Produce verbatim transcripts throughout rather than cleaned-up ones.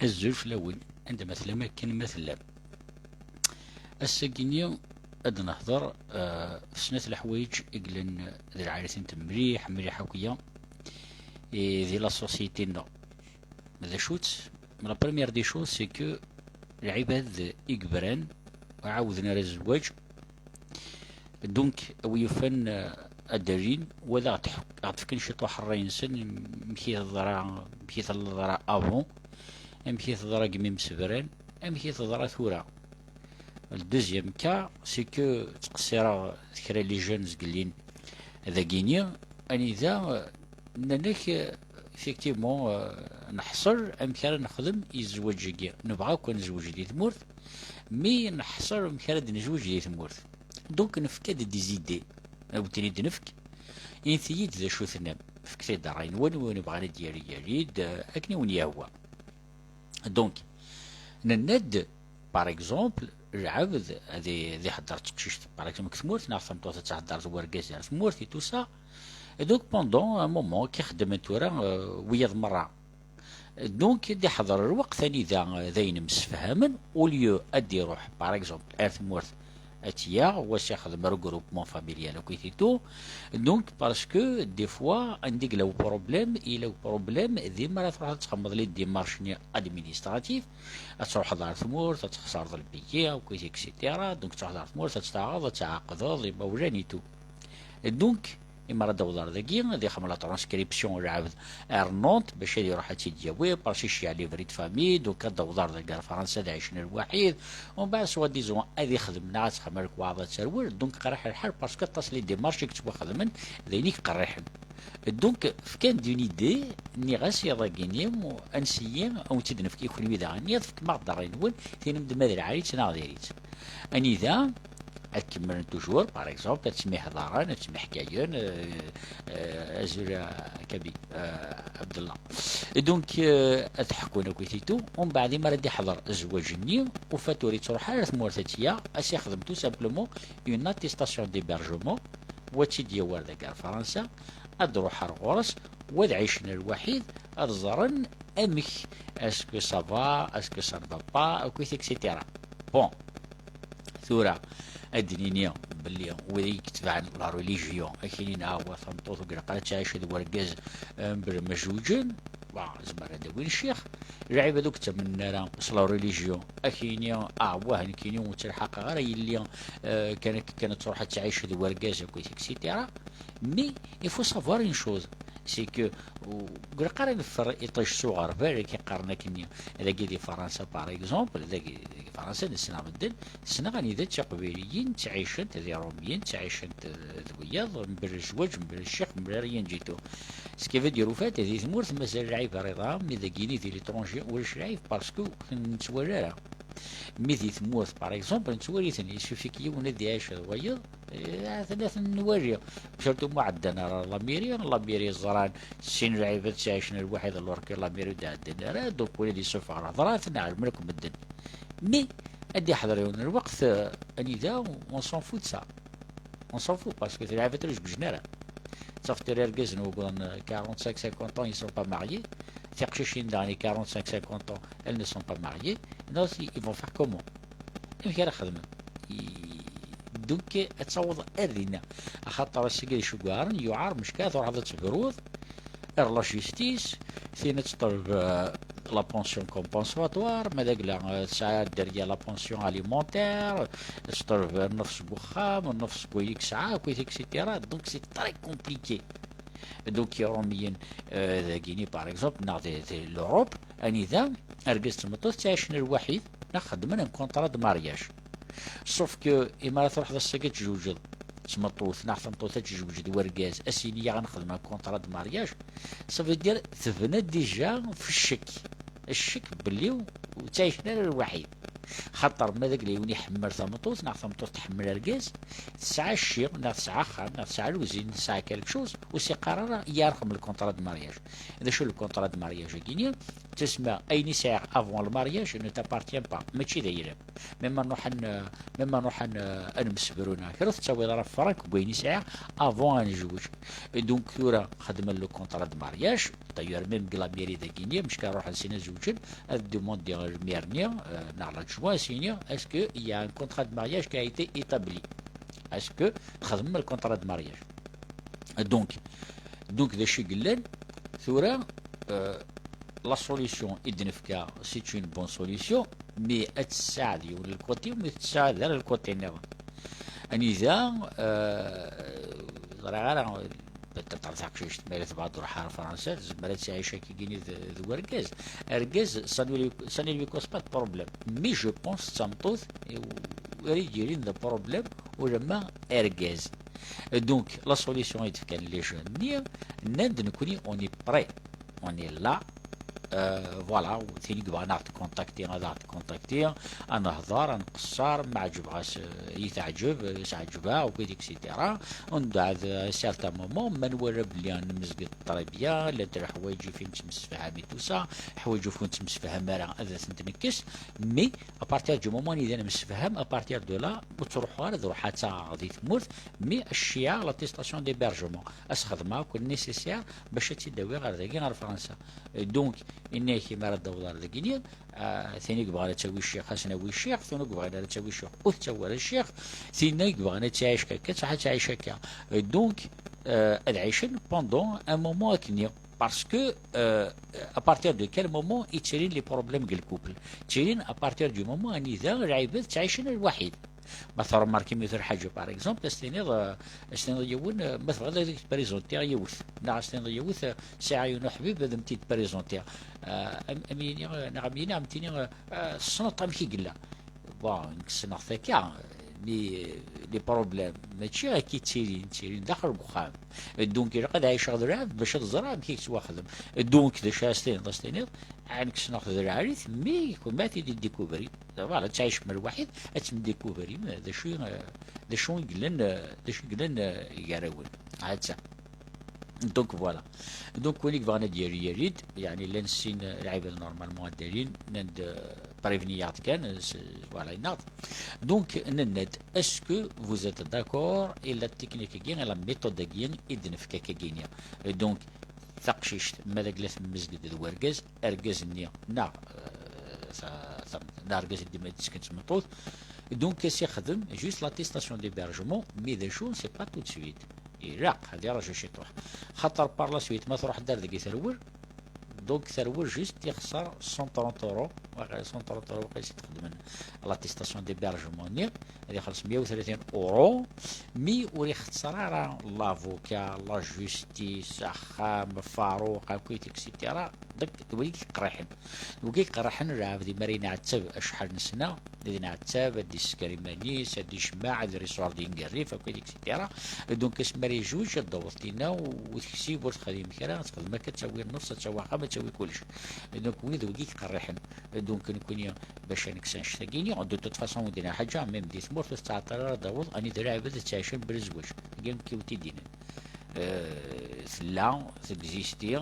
Azul fell-awen, anda ma tellam akken ma tellam. Ass-agi-nni ad nehder, eh, f snat leḥwayeǧ i yellan d lɛali-tent mliḥ mliḥ akk-ya, eh, di la société-nneɣ. D acu-tt? La première des choses, c'est que lɛibad i yebran ur ɛawden ara zzwaǧ. Donc, a wi yufan, eh, ad d-alin, wa ad aɣ-d-ḥk-, ad aɣ-d-fken ciṭuḥ ṛṛay-nsen, amek i teḍra, amek i tella teḍra avant, amek i teḍra deg mi msebran, amek i teḍra tura. Le deuxième cas, c'est que ttqeṣṣireɣ d kra n les jeunes zgellin dagini, anida, eh, nnan-ak, eh, effectivement, eh, neḥṣel amek ara nexdem i zzwaǧ-agi. Nebɣa akk ad nezweǧ di tmurt, mi neḥṣel amek ara d-nezweǧ di tmurt. Donc, nefka-d des idées. Ad wen-ten-id-nefk. Init-iyi-d d acu tennam. Fket-d ṛṛay-nwen, win yebɣan ad d-yali, yali-d, eh, akken i wen-yehwa. Donc, nenna-d, par exemple, lɛebd ad i-, ad ihedder d teqcict, par exemple, deg tmurt, neɣ tameṭṭut ad tehedder d wergaz ar tmurt, et tout ça. Et donc, pendant un moment, ki xeddmen tura, euh, wiyaḍ merra. Donc, ad iḥḍer lweqt anida, euh, d ayen msefhamen, au lieu ad iruḥ, par exemple, ar tmurt, ad tt-yaɣ, wa s-ixdem regroupement familial, akk et tout. Donc, parce que, des fois, anda yella uproblème, yella uproblème, dima ara truḥeḍ ad txedmeḍ les démarches-nni administratives, ad truḥeḍ ar tmurt, ad txeṣreḍ lbiya, akk et cetera. Donc, ad truḥeḍ ar tmurt, ad tɛaqdeḍ imawlan et tout. Donc, imi ara d-taweḍ ar dagi, ad ixdem la transcription n lɛebd ar Nantes, bac ad iruḥ ad tt-id-yawi, parce que iceyyeɛ livret de famille, donc ad d-taweḍ ar dagi ar Fransa ad ɛicen lwaḥid, umbeɛd, soi-disant, ad ixdem neɣ ad texdem lekwaɣeḍ ad terwel, donc qerriḥ lḥal, parce que aṭas les démarches i yettwaxedmen, d ayen i iqerriḥen. Donc, fkan-d une idée, nniɣ-as iḍ-agi-nni, ansi-yi, ad wen-tt-id-nefk i kunwi daɣen, nniɣ tefkem-aɣ-d ṛṛay-nwen, tinem-d ma d lɛali-tt neɣ diri-tt. Anida ad kemmlen toujours, par exemple, ad ttmiḥḍaren, ad ttmiḥkayen, euh, euh, azul a Kabi, euh, Abdallah. Et donc, euh, ad ḥekkun akk et tout, umbeɛd imi ara d-iḥḍer zzwaǧ-nni, ufa-t ur yettruḥ ara ar tmurt ad tt-yaɣ, ad s-ixdem tout simplement une attestation d'hébergement, wa ad tt-id-yawi ar dagi ar Fransa, ad d-ruḥ ar ɣur-s, wa ad ɛicen lwaḥid, ad ẓren amek, est-ce que ça va, est-ce que ça ne va pas, akk et cetera. Bon, tura, ad d-nini belli wid i yetebɛen la religion, ad k-inin, ah, wa tameṭṭut ur ilaq ara ad tɛic d wergaz, eh, mebla ma zewǧen, wa, zemren ad d-awin ccix. Lɛibad ur k-ttamnen ara s la religion, ad k-yini, ah, wah, nekkini ur ttelḥaqeɣ ara yelli, eh, kan akka kan ad truḥ ad tɛic d wergaz, akk et cetera. Mais il faut savoir une chose, c'est que, ur ilaq ara neffer iṭij s uɣerbal, akka qqaren akkenni. Dagi di Fransa, par exemple, dagi di Fransa, nesneɣ medden, ssneɣ anida d tiqbayliyin ttɛicent d iṛumyen, ttɛicent d wiyaḍ, mebla zzwaǧ, mebla ccix, mebla rien du tout. Ce qui veut dire, au fait, di tmurt mazal lɛib ar iḍ-a, mais dagini di l'étranger ulac lɛib, parce que ur ten-nettwali ara. Mi di tmurt, par exemple, nettwali-ten, il suffit que yiwen ad iɛic d wayeḍ, eh, ad ten-, ad ten-nwali. Surtout ma ɛeddan ara la mairie, la mairie ẓran sin lɛibad ttɛicen lwaḥid, alors que la mairie ur d-ɛeddan ara, donc win ad yessufeɣ lehḍra, ad ten-ɛelmen akk medden. Mais ad d-iḥḍer yiwen n lweqt, eh, anida, on s'en fout de ça. On s'en fout, parce que lɛibad ur zewǧen ara. Ttafeḍ tura irgazen wuguren quarante-cinq, cinquante ans, ils sont pas mariés. Tiqcicin daɣen i quarante-cinq, cinquante ans, elles ne sont pas mariées. Non, ils vont faire comment? Amek ara xedmen? I-, donc, ad taweḍ ar dinna. Axaṭer ass-agi d acu yuɛren, yuɛer mecka, truḥeḍ ad tebruḍ ar la justice, tin ad teṭleb, euh, la pension compensatoire, ma d agla, euh, tesɛa dderya la pension alimentaire, ad teṭleb nnefs n wexxam, nnefs n wayi i yesɛa, akk et cetera. Donc, c'est très compliqué. Donc, Iṛumyen, euh, dagini, par exemple, neɣ di, di l'Europe, anida argaz d tmeṭṭut ttɛicen lwaḥid, neɣ xeddmen un contrat de mariage. Sauf que, imi ara truḥeḍ ass-agi ad tjewǧeḍ d tmeṭṭut, neɣ tameṭṭut ad tjewǧ d wergaz, ad s-yini, yaɣ ad nexdem un contrat de mariage, ça veut dire tebna déjà f ccek. Ccek belli ur ttɛicen ara lwaḥid. Xaṭer ma d agla yiwen iḥemmel tameṭṭut, neɣ tameṭṭut tḥemmel argaz, tesɛa cci, neɣ tesɛa axxam, neɣ tesɛa luzin, tesɛa quelque chose, ur s-iqqar ara, yaɣ ad nexdem le contrat de mariage. D acu le contrat de mariage-agi-ni? Tesma, ayen i sɛiɣ avant le mariage ne t'appartient pas, mačči d ayla-m. Même ma nruḥ ad n-, même ma nruḥ ad n-, ad nemsefrun, kra ur tettawiḍ ara franc n wayen i sɛiɣ avant ad nezweǧ. Et donc, tura xedmen le contrat de mariage, d'ailleurs, même deg la mairie dagini, mačči kan ruḥen sin ad zewǧen, ad demandiɣ lmir-nni, euh, neɣ l'adjoint, ad s-iniɣ, est-ce que il y a un contrat de mariage qui a été établi? Est-ce que txedmem le contrat de mariage? Donc, donc, d acu i yellan? Tura, euh, la solution i d-nefka, c'est une bonne solution, mais ad tessaɛed yiwen le côté, mais tessaɛed ara le côté nniḍen. Anida, euh, ẓriɣ ara, peut-être taqcict, ma ara tebɣa ad truḥ ar Fransa, tezmer ad tɛic akkagini d, d wergaz. Argaz, ça ne lui, ça ne lui cause pas de problème. Mais je pense, d tameṭṭut, ur igirin d problème, ulamma argaz. Donc, la solution i d-fkan les jeunes-nni, nnan-d, nekkni, on est prêt, on est là. Euh, voilà, tin i yebɣan ad aɣ-tkontakti, ad aɣ-tkontakti, ad nehḍer, ad nqeṣṣer, ma ɛǧbeɣ-as, euh, i teɛǧeb, euh, s ɛeǧbeɣ, et cetera. Anda ɛad, euh, à un certain moment, ma nwala belli ad nemzeged très bien, llant leḥwayeǧ i fin nettemsefham et tout ça, ḥwayeǧ ur nettemsefham ara, ad tent-nekkes, mais à partir du moment anida nemsefham, à partir de là, ur ttruḥu ara, ad ruḥeɣ ad tt-aɣeɣ di tmurt, mais ad cciɛeɣ l'attestation d'hébergement, ad s-xedmeɣ akk le nécessaire bac ad tt-id-awiɣ ɣer dagi, ɣer Fransa. Donc, inna-yak, imi ara d-taweḍ ɣer dagini, ah, tin i yebɣan ad tawi ccix, ad s-nawi ccix, tin ur yebɣin ara ad tawi ccix, ur tettawi ara ccix, tinna i yebɣan ad tɛic akka, ad tɛic akka. Donc, euh, ad ɛicen pendant un moment akkenni. Parce que, euh, à partir de quel moment i ttilin les problèmes deg le couple? Ttilin à partir du moment anida lɛibad ttɛicen lwaḥid. Ma tṛemarkim yiwet lḥaǧa, par exemple, ad s-tiniḍ, euh, ad s-tiniḍ yiwen, euh, ma tebɣiḍ ad k-d-présentiɣ yiwet, neɣ ad s-tiniḍ yiwet, euh, sɛiɣ yiwen uḥbib ad m-t-id-présentiɣ. Euh, am, am yini, euh, neɣ am yini, am tini, euh, euh, tessneḍ amek i yella. Bon, nekk ssneɣ-t akka, mais, euh, les problèmes, mačči akka i ttilin, ttilin daxel n uxxam. Donc, ilaq ad ɛiceɣ d lɛebd bac ad ẓreɣ amek i yettwaxdem. Donc, d acu ara s-tiniḍ, ad s-tiniḍ, ah, nekk ssneɣ-t d lɛali-t, mais kul ma ad t-id-découvrir. Voilà, ad tɛicem lwaḥid, ad temmdécouvrim d acu, eh, d acu i yellan, eh, d acu i yellan, eh, gar-awen. Ha-tt-a. Donc, voilà. Donc, win i yebɣan ad d-yerr, yerr-d, yeɛni llan sin, eh, lɛibad normalement ad d-alin, nnan-d, eh, prévenir-aɣ-d kan, eh, s-, voilà, yenna-ɣ-d. Donc, nenna-d, est-ce que vous êtes d'accord i la technique-agi, i la méthode-agi i d-nefka akkagini? Eh, donc, taqcict, ma d agla temmezg-d d wergaz, argaz-nni, neɣ, euh, ta-, ta-, neɣ argaz i d-, i d-tesken tmeṭṭut. Donc, ad s-ixdem juste l'attestation d'hébergement, mais d acu, c'est pas tout de suite. Ilaq, ad iraǧu ciṭuḥ. Xaṭer par la suite, ma truḥ-d ar deg terwel, donc terwel juste ixṣer cent trente euros, waqila cent trente euros, waqila i s-d-xedmen l'attestation d'hébergement-nni. Ad ixelleṣ meyya u tlatin euro, mi ur ixeṣṣer ara l'avocat, la justice, axxam, Faruq, akkit, et cetera. Donc, d wigi yeqriḥen. D wigi yeqriḥen, lɛebd mi ara yenɛettab acḥal n sna, ad yenɛettab, ad d-isker iman-is, ad d-icemmeɛ, ad irisur d ingerrif, akkit, et cetera. Donc, asmi ara yezweǧ, ad d-taweḍ tinna, u-, ur teksib, ur texdim kra, ad texdem akka, ad tawi nnefs, ad tawi axxam, ad tawi kullec. Donc, wid d wigi yeqriḥen. Donc, nekkni, bac ad nekkes annect-agi-nni, de toute façon, ur d-nniɣ ḥaǧa, même di tmurt ur tettɛeṭṭil ara ad d-taweḍ anida lɛibad ad ttɛicen bla zzwaǧ. Tagi nekk i wen-t-id-yennan. Euh, tella, texisti, euh,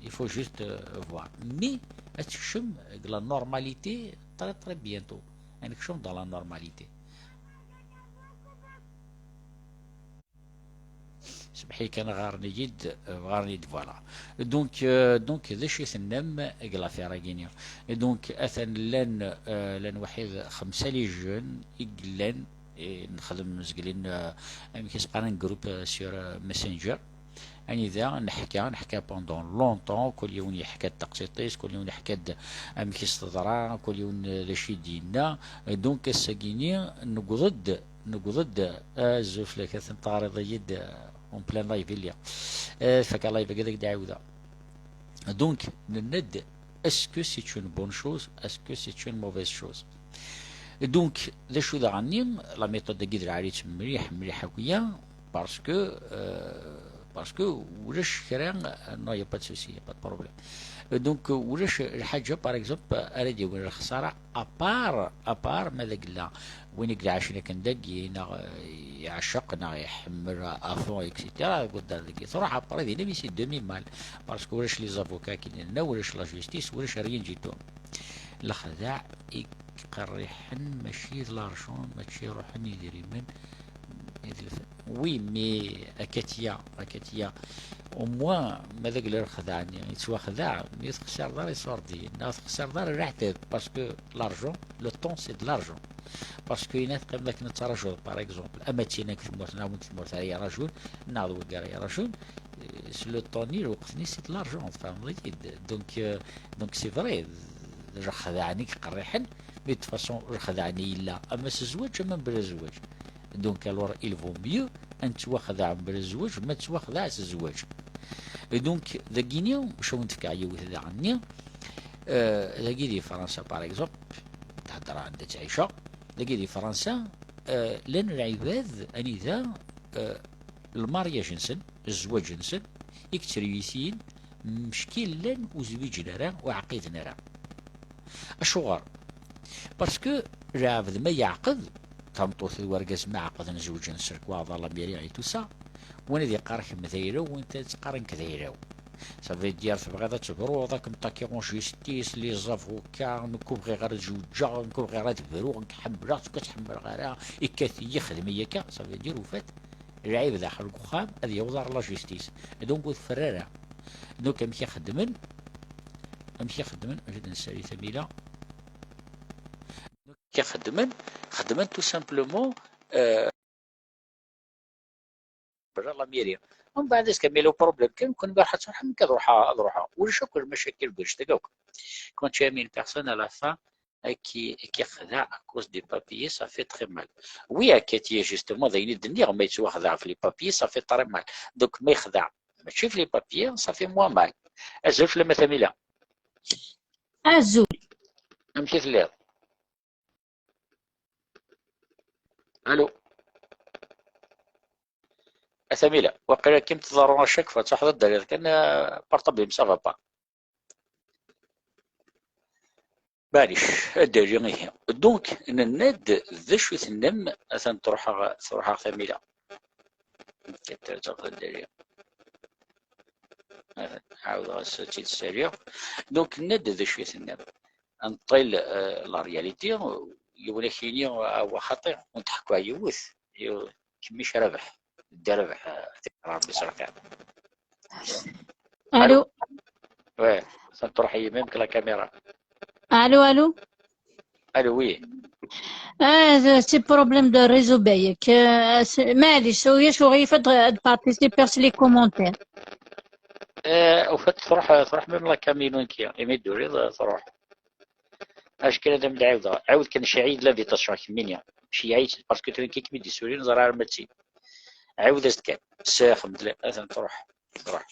il faut juste, euh, voir. Mais, ad tekcem deg la normalité très, très bientôt. Ad nekcem dans la normalité. Semḥ-iyi kan, ɣaren-iyi-d, ɣaren-iyi-d, voilà. Donc, euh, donc, d acu i tennam deg l'affaire-agi-nni? Et donc, atan llan, euh, llan waḥid xemsa les jeunes i yellan, i nexdem zgelin, euh, amek i s-qqaren, groupe, euh, sur, euh, Messenger. Anida neḥka, neḥka pendant longtemps, kul yiwen yeḥka-d taqsiṭ-is, kul yiwen yeḥka-d amek i s-teḍra, kul yiwen, euh, d acu i d-yenna. Et donc, ass-agi-nni, newweḍ-d Newweḍ-d, azul fell-ak, atan teɣriḍ-iyi-d, en plein live i lliɣ. Eh, faka live-agi ad ak-d-ɛiwdeɣ. Donc, nenna-d, est-ce que c'est une bonne chose, est-ce que c'est une mauvaise chose? Donc, d acu daɣen-nni, la méthode-agi d lɛali-tt mliḥ, mliḥ akya, parce que, euh, Parce que ulac kra, non, y a pas de souci, y a pas de problème. Donc ulac lḥaǧa, par exemple, ara d-yawin lexsara, à part, à part ma d agella win i iɛacen akken dagi, neɣ iɛceq neɣ iḥemmel à fond, et cetera. Dagi truḥ après dinna, mais c'est demi mal, parce que ulac les avocats qui nenna, ulac la justice, ulac rien du tout. Lexdeɛ i iqerriḥen mačči d l'argent, mačči ruḥen idrimen. Oui, mais a Katia, a Katia, au moins ma d agella lexdeɛ-nni yettwaxdeɛ, mi ur texsireḍ ara iṣurdiyen, neɣ ur texsireḍ ara leɛtab, parce que l'argent, le temps c'est de l'argent. Parce que ayen teqqimeḍ akken ad ttrajuḍ, par exemple, ama d tin deg tmurt neɣ win deg tmurt ara yerajun, neɣ d wigi ara yerajun, euh, s le temps-nni, lweqt-nni, c'est de l'argent, tfehmeḍ-iyi-d. Donc, euh, donc c'est vrai, d lexdeɛ-nni i iqerriḥen, mais de toute façon lexdeɛ-nni yella ama s zzwaǧ ama mebla zzwaǧ. Donc alors il vaut mieux ad nettwaxdeɛ mebla zzwaǧ ma nettwaxdeɛ s zzwaǧ. Et donc dagini bac ad wen-d-fkeɣ yiwet daɣen-nni, euh, dagi di Fransa par exemple, thedder anda ttɛiceɣ, dagi di Fransa, euh, llan lɛibad anida, euh, lmaryaj-nsen, zzwaǧ-nsen, i yettrewisin meckin llan ur zwiǧen ara, ur ɛqiden ara. Acuɣer? Parce que lɛebd ma yeɛqed, tameṭṭut d wergaz ma ɛqden zewǧen s lekwaɣeḍ à la mairie et tout ça, win ad yeqqar kemm d ayla-w, win ad teqqar nekk d ayla-w. Ça veut dire tebɣiḍ ad tebruḍ, ad kem-ṭakiɣ en justice, les avocats, nekk ur bɣiɣ ara ad zewǧeɣ, nekk ur bɣiɣ ara ad bruɣ, nekk ḥemmleɣ-tt, ur k-ḥemmleɣ ara, ikkat-iyi, xdem-iyi akka. Ça veut dire, au fait, lɛib daxel deg uxxam ad yaweḍ ar la justice. Donc ur teffer ara. Donc amek i xeddmen? Amek i xeddmen? Acu d-nessali Tamila? Donc amek i xeddmen? Xeddmen tout simplement, euh, bla la mairie. Umbeɛd azekka ma yella uproblème kan, kenwi ruḥ ad truḥem, nekk ad ruḥeɣ, ad ruḥeɣ. Ulac akk lmacakil deg wannect-agi akk. Quand tu aimes une personne, à la fin, ad k-, ad k-ixdeɛ à cause des papiers, ça fait très mal. Oui, a Katia, justement, d ayen i d-nniɣ, ma yettwaxdeɛ ɣef les papiers, ça fait très mal. Donc ma yexdeɛ mačči ɣef les papiers, ça fait moins mal. Azul fell-am a Tamila. Azul. Amek i telliḍ? Allô? A Tamila, waqila akken tḍerru à chaque fois, truḥeḍ ad d-taliḍ kan, euh, portable-im, ça va pas. Maɛlic, ad d-ali ihi. Donc, nenna-d d acu i tennam, atan truḥ-aɣ, truḥ-aɣ Tamila. Ad d-ali. Atan, ɛawdeɣ ad tt-id-ssaliɣ. Donc, nenna-d d acu i tennam. Nṭil, euh, la réalité, yiwen ad k-yini, ah, wa xaṭi, ur n-tḥekku yiwet. Kemmini Rabeḥ, Dda Rabeḥ, eh, Ṛebbi s lxir. Allô? Allô? Ouais, ça te راح même que la caméra. Allô, allô? Allô, oui. Ah, c'est problème de réseau بايك. Euh, c'est- معليش, so يشو غيفت de participer sur les commentaires. Euh, au fait, تروح, تروح même la caméra كي, imi d-turiḍ, تروح. Acku ad am-d-ɛiwdeɣ. Ɛiwed kan, cɛid l'invitation, kemmini. Cɛid, parce que tura kik mi d-isuli, neẓra arma d tin. Ɛiwed-as-d kan. Sexdem-d la-, atan truḥ. Truḥ.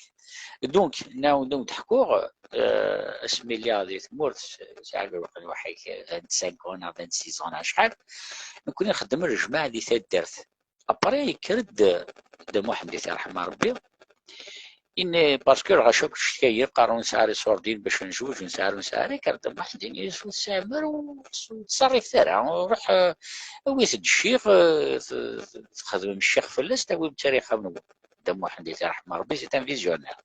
Donc, nɛawed, nɛawed ḥkuɣ, euh, asmi lliɣ di tmurt, sɛiɣ lweqt n waḥid, vingt-cinq ans neɣ vingt-six ans neɣ acḥal. Nekkni nxeddem lejmaɛ di taddart. Après, yekker-d Dda Muḥend, i t-yerḥem Rebbi. Ini, parce que lɣaci akk ttcetkayen, qqaren ur nesɛi ara iṣurdiyen bac ad nezweǧ, ur nesɛi ara, ur nesɛi ara, yekker Dda Muḥend, ini-as ur tesɛim ara, ur tt-, ur ttṣerrifet ara, ruḥ, eh, awit-d ccix, eh, t-, t-, txedmem ccix fell-as, tawim-tt ar ixxamen-nwen. Dda Muḥend, i t-yerḥem Rebbi, c'est un visionnaire.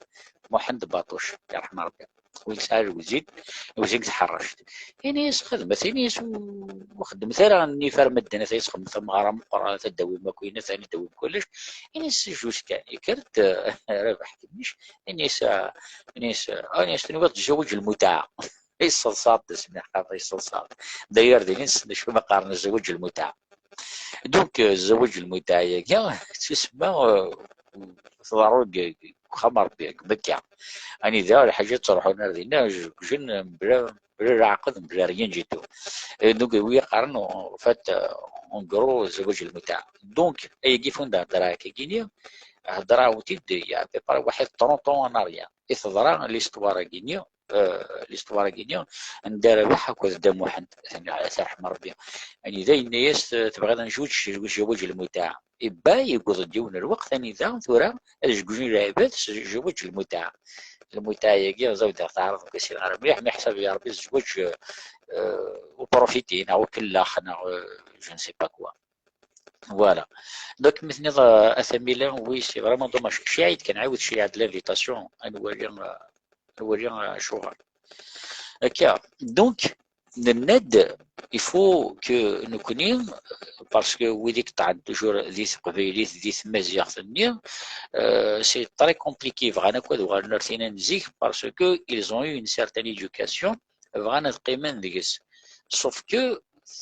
Muḥend Baṭuc, yerḥem Rebbi. Ur yesɛi lewzin, lewzin deg tḥeṛṛact. Ini-as xedmet, ini-as u-, ur xeddmet ara nnif ar medden, ata yesxedmet tameɣra meqqren, ata d-awim akk ayen, ata d-awim kullec. Ini-as juste kan, yekker-d, eh, Rabaḥ Kemmic, ini-as, ah, ini-as, ah, ini-as, tenwiḍ tezzaweǧ lmutaɛ. Yesseḍsa-d, asmi ḥqaqa yesseḍsa-d. D'ailleurs, din i nessen acu ma qqaren zzaweǧ lmutaɛ. Donc, euh, zzaweǧ lmutaɛ-agi, tusemma, euh, tḍerru deg, deg uxxam n Rebbi, deg Mekka. Anida lḥaǧa ttruḥun ar dinna, zewǧen mebla, mebla leɛqed, mebla rien du tout. Et donc, wi qqaren, en fait, euh, en gros, zzaweǧ lmutaɛ. Donc, ayagi funda hedra akkagini, hedra-wen-t-id, il y a à peu près waḥid trente ans en arrière. I teḍra l'histoire-agini, l'histoire-agi-nni n Dda Rabeḥ akked Dda Muḥend, ad ten-, ad t-yerḥem Rebbi. Anida yenna-yas, tebɣiḍ ad nezweǧ, zewweǧ lmutaɛ. Iba yewweḍ-d yiwen n lweqt anida tura ad zewǧen lɛibad s zewweǧ lmutaɛ. Lmutaɛ-agi, ẓawdeɣ teɛreḍ deg asin ɣer mliḥ, mi ḥsab ya Rebbi zewweǧ, euh, uprofiti neɣ ukellax neɣ, euh, je ne sais pas quoi. Voilà. Donc, mi tenniḍ, euh, a Tamila, oui, c'est vraiment dommage. Cciɛid kan, ɛiwed cciɛid l'invitation, ad nwali, euh, ad nwali, euh, acuɣer. Akka, donc, nenna-d, il faut que nekni, parce que wid i yeṭṭɛen toujours di teqbaylit, di tmaziɣt-nni, euh, c'est très compliqué, bɣan akk ad uɣalen ar tin n zik, parce que ils ont eu une certaine éducation, bɣan ad qqimen deg-s. Sauf que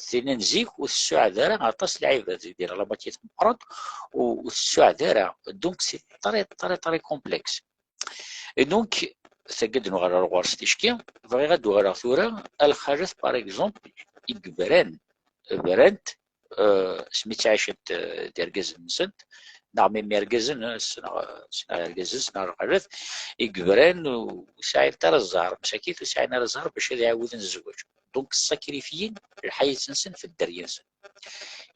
tin n zik ur tessuɛed ara aṭas lɛibad, deg la moitié tameqqrant, ur, ur tessuɛed ara. Donc, c'est très, très, très complexe. Et donc, tagi ad nuɣal ar ɣur-s ticki, bɣiɣ ad d-uɣaleɣ tura, a lxalat, par exemple, i yebran, brant, euh, asmi ttɛicent, euh, d irgazen-nsent, neɣ mi irgazen, euh, ssneɣ, ssneɣ irgazen, ssneɣ lxalat, i yebran ur sɛint ara zzher, msakit ur sɛin ara zzher bac ad ɛiwden zzwaǧ. Donc, ssakrifyin lḥayat-nsen f dderya-nsen.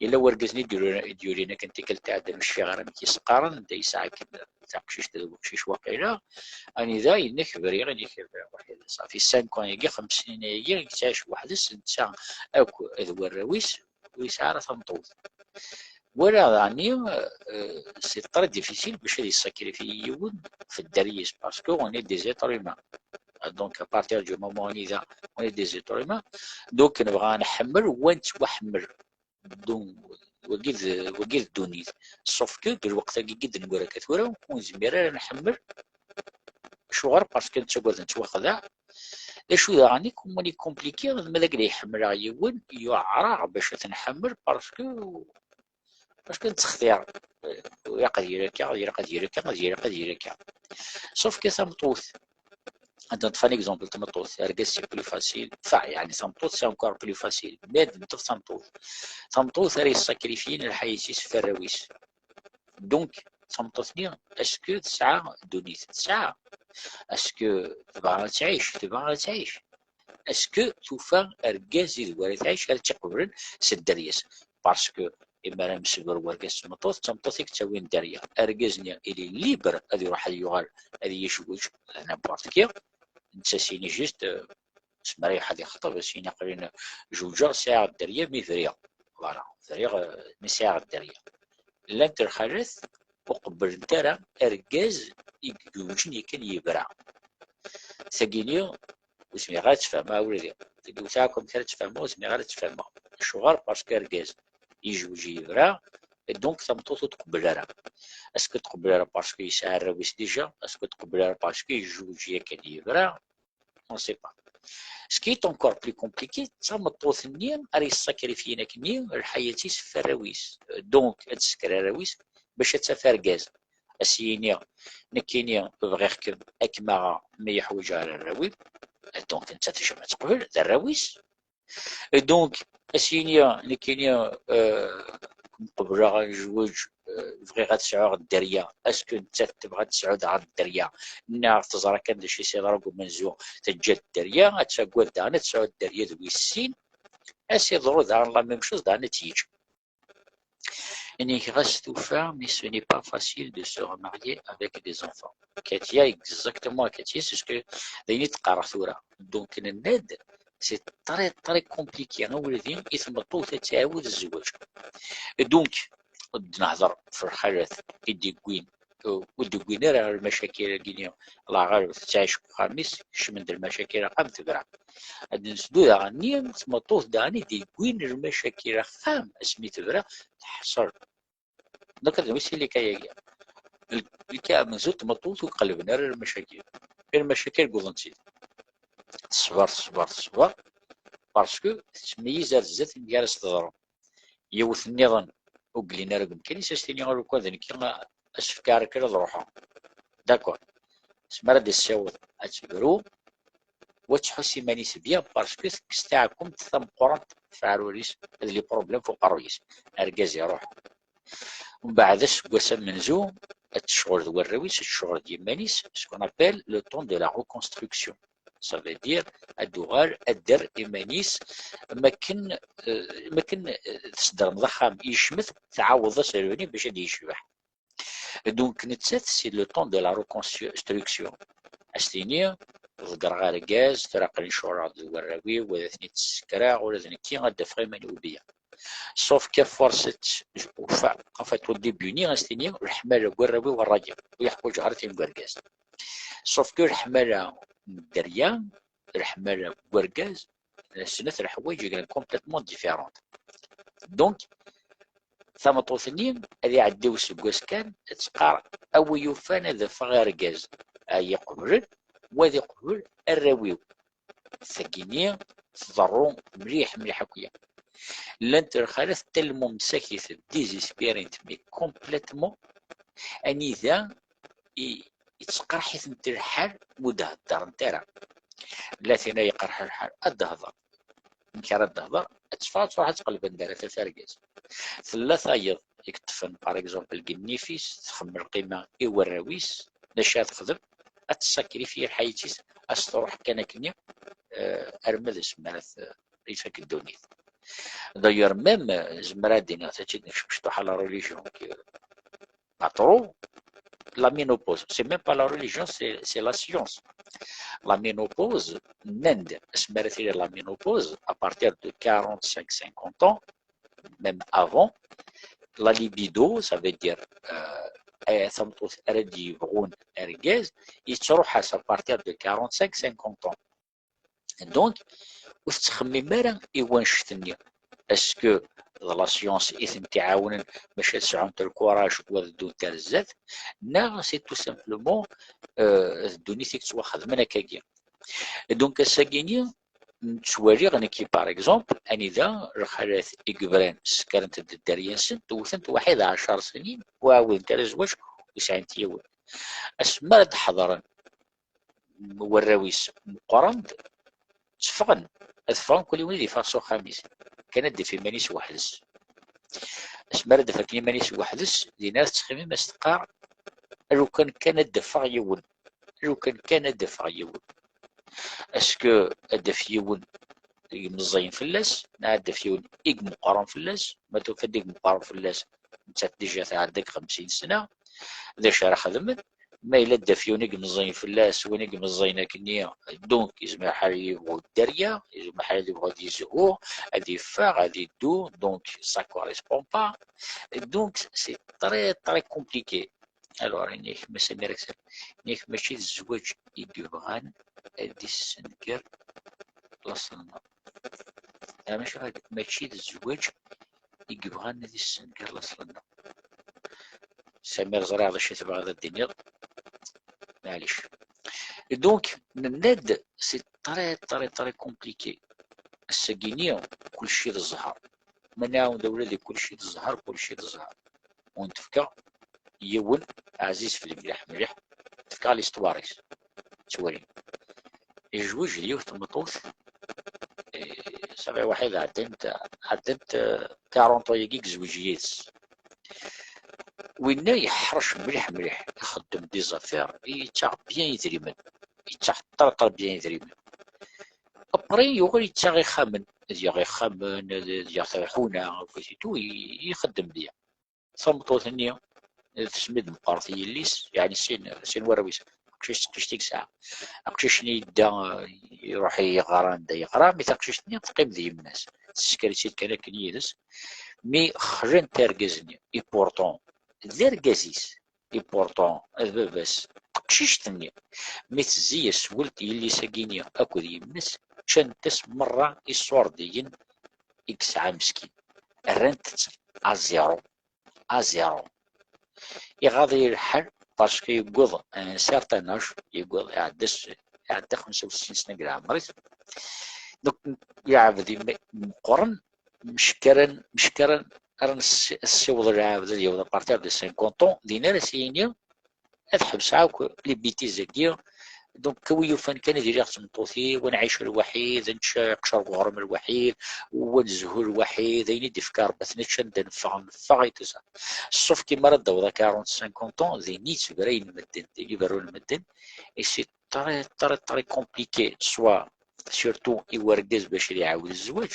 Yella wergaz-nni i d-yurin, i d-yurin akken tikkelt iɛeddan, ur cfiɣ ara amek i s-qqaren, anda yesɛa akken taqcict d weqcic waqila, anida yenna-k briɣ, yenna-k briɣ weḥd-i. Safi cinq ans-agi, xems snin-agi, yettɛic weḥd-s, netta akk d warraw-is, ur yesɛi ara tameṭṭut. Wala daɣen, euh, c'est très difficile bac ad yessakrifi yiwen f dderya-s, parce que on est des êtres humains. Donc, à partir du moment anida on est des êtres humains, donc nebɣa ad nḥemmel wa nettwaḥemmel. Donc, wagi d, wagi d ddunit. Sauf que deg lweqt-agi i d-nwala akka tura, ur nezmir ara ad nḥemmel. Acuɣer? Parce que nettagad nettwaxdeɛ. D acu daɣen i kum-, i compliqué, ma d akken ay ḥemmleɣ yiwen, yuɛer-aɣ bac ad t-nḥemmel, parce que, parce que nettextir. Ilaq ad yili akka, ilaq ad yili akka, ad ilaq ad yili akka. Sauf que tameṭṭut, ad neṭṭef un exemple, tameṭṭut, argaz c'est plus facile, enfin, yeɛni tameṭṭut c'est encore plus facile, mais ad neṭṭef tameṭṭut. Tameṭṭut ara yessakrifyin lḥayat-is f warraw-is. Donc, tameṭṭut-nni, est-ce que tesɛa ddunit? Tesɛa. Est-ce que tebɣa ad tɛic? Tebɣa ad tɛic. Est-ce que tufa argaz i d wara tɛic ara tt-iqeblen s dderya-s? Parce que imi ara msebru wergaz d tmeṭṭut, d tameṭṭut i yettawin dderya. Argaz-nni, il est libre ad iruḥ ad yuɣal ad yejweǧ, n'importe qui. Netta s-yini juste, euh, s mi ara iruḥ ad ixṭeb, s-yini aql-in jewǧeɣ, sɛiɣ dderya mi briɣ. Voilà, briɣ, euh, mi sɛiɣ dderya. Llant lxalat ur qebblent ara argaz i iǧewǧen yakan yebra. Tagini, ur zmireɣ ara ad tt-fehmeɣ, a wladi. Tagi ur sɛiɣ akk amek ara tt-fehmeɣ, ur zmireɣ ara ad tt-fehmeɣ. Acuɣer? Parce que argaz yejweǧ yebra, et donc tameṭṭut ur tqebbel ara. Est-ce que ur tqebbel ara parce que yesɛa arraw-is déjà? Est-ce que ur tqebbel ara parce que yejweǧ yakan yebra? On sait pas. Ce qui est encore plus compliqué, d tameṭṭut-nni ara yessakrifyin akkenni lḥayat-is f warraw-is. Donc, ad tesker arraw-is bac ad taf argaz. Ad s-yini, nekkini bɣiɣ-kem, ad kem-aɣeɣ, ma yeḥwaǧ ara arraw-im. Donc, nettat tejmeɛ teqbel, d arraw-is. Et donc, ad s-yini, nekkini, euh, kem qebleɣ ad nezweǧ, euh, bɣiɣ ad sɛuɣ dderya. Est-ce que nettat tebɣa ad tesɛu daɣ dderya? Neɣ teẓra kan d acu i s-yeḍra deg umenzu, teǧǧa dderya, ad tagad daɣen ad tesɛu dderya d wis sin. Ad s-yeḍru daɣen la même chose, daɣen ad tt-yeǧǧ. Ihi ɣas tufa, mais ce n'est pas facile de se remarier avec des enfants. Katia, exactement, Katia, c'est ce que d ayen i d-qqareɣ tura. Donc, nenna-d, c'est très, très compliqué, a wladi, i tmeṭṭut ad tɛiwed zzwaǧ. Donc, ad nehder f lxalat i d-iwwin, ur d-iwwin ara lmacakil-agi-nni, Allah ɣaleb, tettɛic deg uxxam-is, kecmen-d lmacakil axxam, tebra. Ad nesdu daɣen-nni tmeṭṭut daɣen i d-iwwin lmacakil axxam, asmi tebra, teḥṣel. Donc, ad newwi si lika-agi. Lika amenzu n tmeṭṭut ur qellben ara lmacakil. Lmacakil wwḍen-tt-id. Teṣber, teṣber, teṣber. Parce que tettmeyyiz ar zdat amek ara s-teḍru. Yiwet nniḍen ur yellin ara deg umkan-is, ad s-tini, "Ur, lukan d nekki, asefk ara kan ad ruḥeɣ." D'accord. Asmi ara d-tessiweḍ ad tebru, wa tḥuss iman-is bien, parce que tekkes taɛkumt tameqqrant f uɛrur-is, d les problèmes f uqerruy-is. Argaz iruḥ. Mbeɛd aseggas amenzu, ad tecɣel d warraw-is, ad tecɣel d yiman-is, ce qu'on appelle le temps de la reconstruction. Ça veut dire ad d-tuɣal ad d-terr iman-is, makken, eh, makken, eh, tesdermeḍ axxam yecmet, tɛawdeḍ-as revenu bac ad yecbeḥ. Donc, nettat, c'est le temps de la reconstruction. Ad s-tini, ḍeggreɣ argaz, tura aql-i ncureɣ d warraw-iw, ad ten-id-ssekreɣ, ula d nekki ad d-afeɣ iman-iw bien. Sauf que force, enfin, en fait, au début-nni, ad s-tini, leḥmala n warraw-iw rray-iw, ur yeḥwaǧ ara tin n urgaz. Sauf que leḥmala n dderya, leḥmala n urgaz, snat leḥwayeǧ i yellan complètement différentes. Donc, tameṭṭut-nni ad iɛeddi useggas kan, ad teqqar, a wi yufan ad afeɣ argaz, a yi-qeblen, wa ad iqbel arraw-iw. Tagi-nni tḍerru mliḥ, mliḥ akya. Llant lxalat tellement msakit, désespérées, mais complètement, anida i, yettqerḥ-itent lḥal, ur d-heddrent ara. La tin ay iqerḥen lḥal, ad d-tehder. Amek ara d-tehder? Ad teffeɣ, ad tṛuḥ, ad teqleb anda ara taf argaz. Tella tayeḍ i yeṭṭfen, par exemple, deg nnif-is, txemmel lqima i warraw-is, d acu ara texdem? Ad tessakrifyi lḥayat-is, ad s-truḥ kan akkenni, eh, arma d asmi ara t-, ifak ddunit. D'ailleurs, même, eh, zemreɣ ad d-iniɣ, ad tt-id-nekcem cṭuḥ à la religion, que pas trop, la ménopause. C'est même pas la religion, c'est, c'est la science. La ménopause, nnan-d, asmi ara tili la ménopause, à partir de quarante-cinq, cinquante ans, même avant, la libido, ça veut dire, euh, eh, tameṭṭut ara d-yebɣun argaz, yettruḥ-as à partir de quarante-cinq, cinquante ans. Donc, ur tettxemmim ara i wanect-nni. Est-ce que d la science i tent-iɛawnen bac ad sɛunt lkuraj u ad ddunt ar zdat, neɣ c'est tout simplement, euh, d ddunit i yettwaxedmen akkagi? Donc, ass-agi-nni, nettwali nekki, par exemple, anida lxalat i yebran ssekrent-d dderya-nsent, wtent waḥid ɛecṛ snin, ur ɛawdent ara zzwaǧ, ur sɛint yiwen. Asmi ara d-ḥeḍren warraw-is meqqren-d, tteffɣen, ad ffɣen kul yiwen ad yeffeɣ s uxxam-is, kan ad d-af iman-is weḥd-s. Asmi ara d-af akken iman-is weḥd-s, dinna ara tettxemmim, ad s-teqqar, "Lukan kan ad d-afeɣ yiwen, lukan kan ad d-afeɣ yiwen." Est-ce que ad d-af yiwen i imeẓẓiyen fell-as, neɣ ad d-af yiwen i imeqqren fell-as? Ma tufa-d i imeqqren fell-as, nettat déjà tɛedda deg xemsin sna, d acu ara xedmen? Ma yella ad d-af yiwen i imeẓẓiyen fell-as, win i imeẓẓiyen akkenni, donc, yezmer lḥal ad yebɣu dderya, yezmer lḥal ad yebɣu ad yezhu, ad yeffeɣ, ad yeddu, donc, ça correspond pas. Donc, c'est très, très compliqué. Alors, ini-ak, ma Samir Aksal, ini-ak, mačči d zzwaǧ i yebɣan ad issenger laṣel-nneɣ. Ah, mačči, mačči d zzwaǧ i yebɣan ad issenger laṣel-nneɣ. Samir, ẓriɣ d acu i tebɣiḍ ad d-tiniḍ. Maɛlic. Et donc, nenna-d, c'est très, très, très compliqué. Ass-agi-nni, kulci d zzher. Ma nɛawed ula di kulci d zzher, kulci d zzher. Wen-d-fkeɣ yiwen ɛziz fell-i mliḥ, mliḥ. Tefka l'histoire-is. Ttwali. Yezweǧ d yiwet tmeṭṭut, eh, ça fait waḥid ɛeddant, ɛeddant, eh, quarante ans-agi i yezweǧ yid-s. Winna yeḥrec mliḥ, mlix, ixeddem des affaires, yettaɣ bien idrimen, yettaɣ ṭerṭer bien idrimen. Après, yuɣal yettaɣ ixxamen, ad yaɣ ixxamen, ad, ad yaɣ taḥuna, et tout, i-, ixeddem bien. Tameṭṭut-nni, tesmi d-meqqret yelli-s, yeɛni sin, sin warraw-is, aqcic d teqcict i yesɛa. Aqcic-nni yedda, eh, iruḥ yeɣra anda yeɣra, mi taqcict-nni teqqim d yemma-s. Tessker-itt-id kan akken yid-s. Mi xlan argaz-nni, et pourtant, d argaz-is, et pourtant, d baba-s, teqcict-nni, mi tezzi-yas welt yelli-s-agi-nni akked yemma-s, ččant-as merra iṣurdiyen i yesɛa meskin. Rrant-tt à zéro. À zéro. Iɣaḍ-iyi lḥal, parce que yewweḍ un certain âge, yewweḍ, iɛedda s-, iɛedda xemsa u sittin sna deg leɛmer-is. Donc, lɛebd im-, meqqren, mckaren, mckaren, ara ness-, nessiweḍ lɛebd ad yaweḍ à partir de cinquante ans, din ara s-yini, ad ḥebseɣ akk les bêtises-agi. Donc, a wi yufan kan ad iliɣ d tmeṭṭut-iw, ad nɛic lwaḥid, ad nečč aqcer n uɣrum lwaḥid, ad nezhu lwaḥid, ayen i d-ifka Rebbi ad t-nečč, anda neffeɣ, neffeɣ et tout ça. Sauf que mi ara d-taweḍ à quarante, cinquante ans, din i ttbrayen medden, din i berrun medden, et c'est très, très, très compliqué, soit surtout i wergaz bac ad iɛawed zzwaǧ,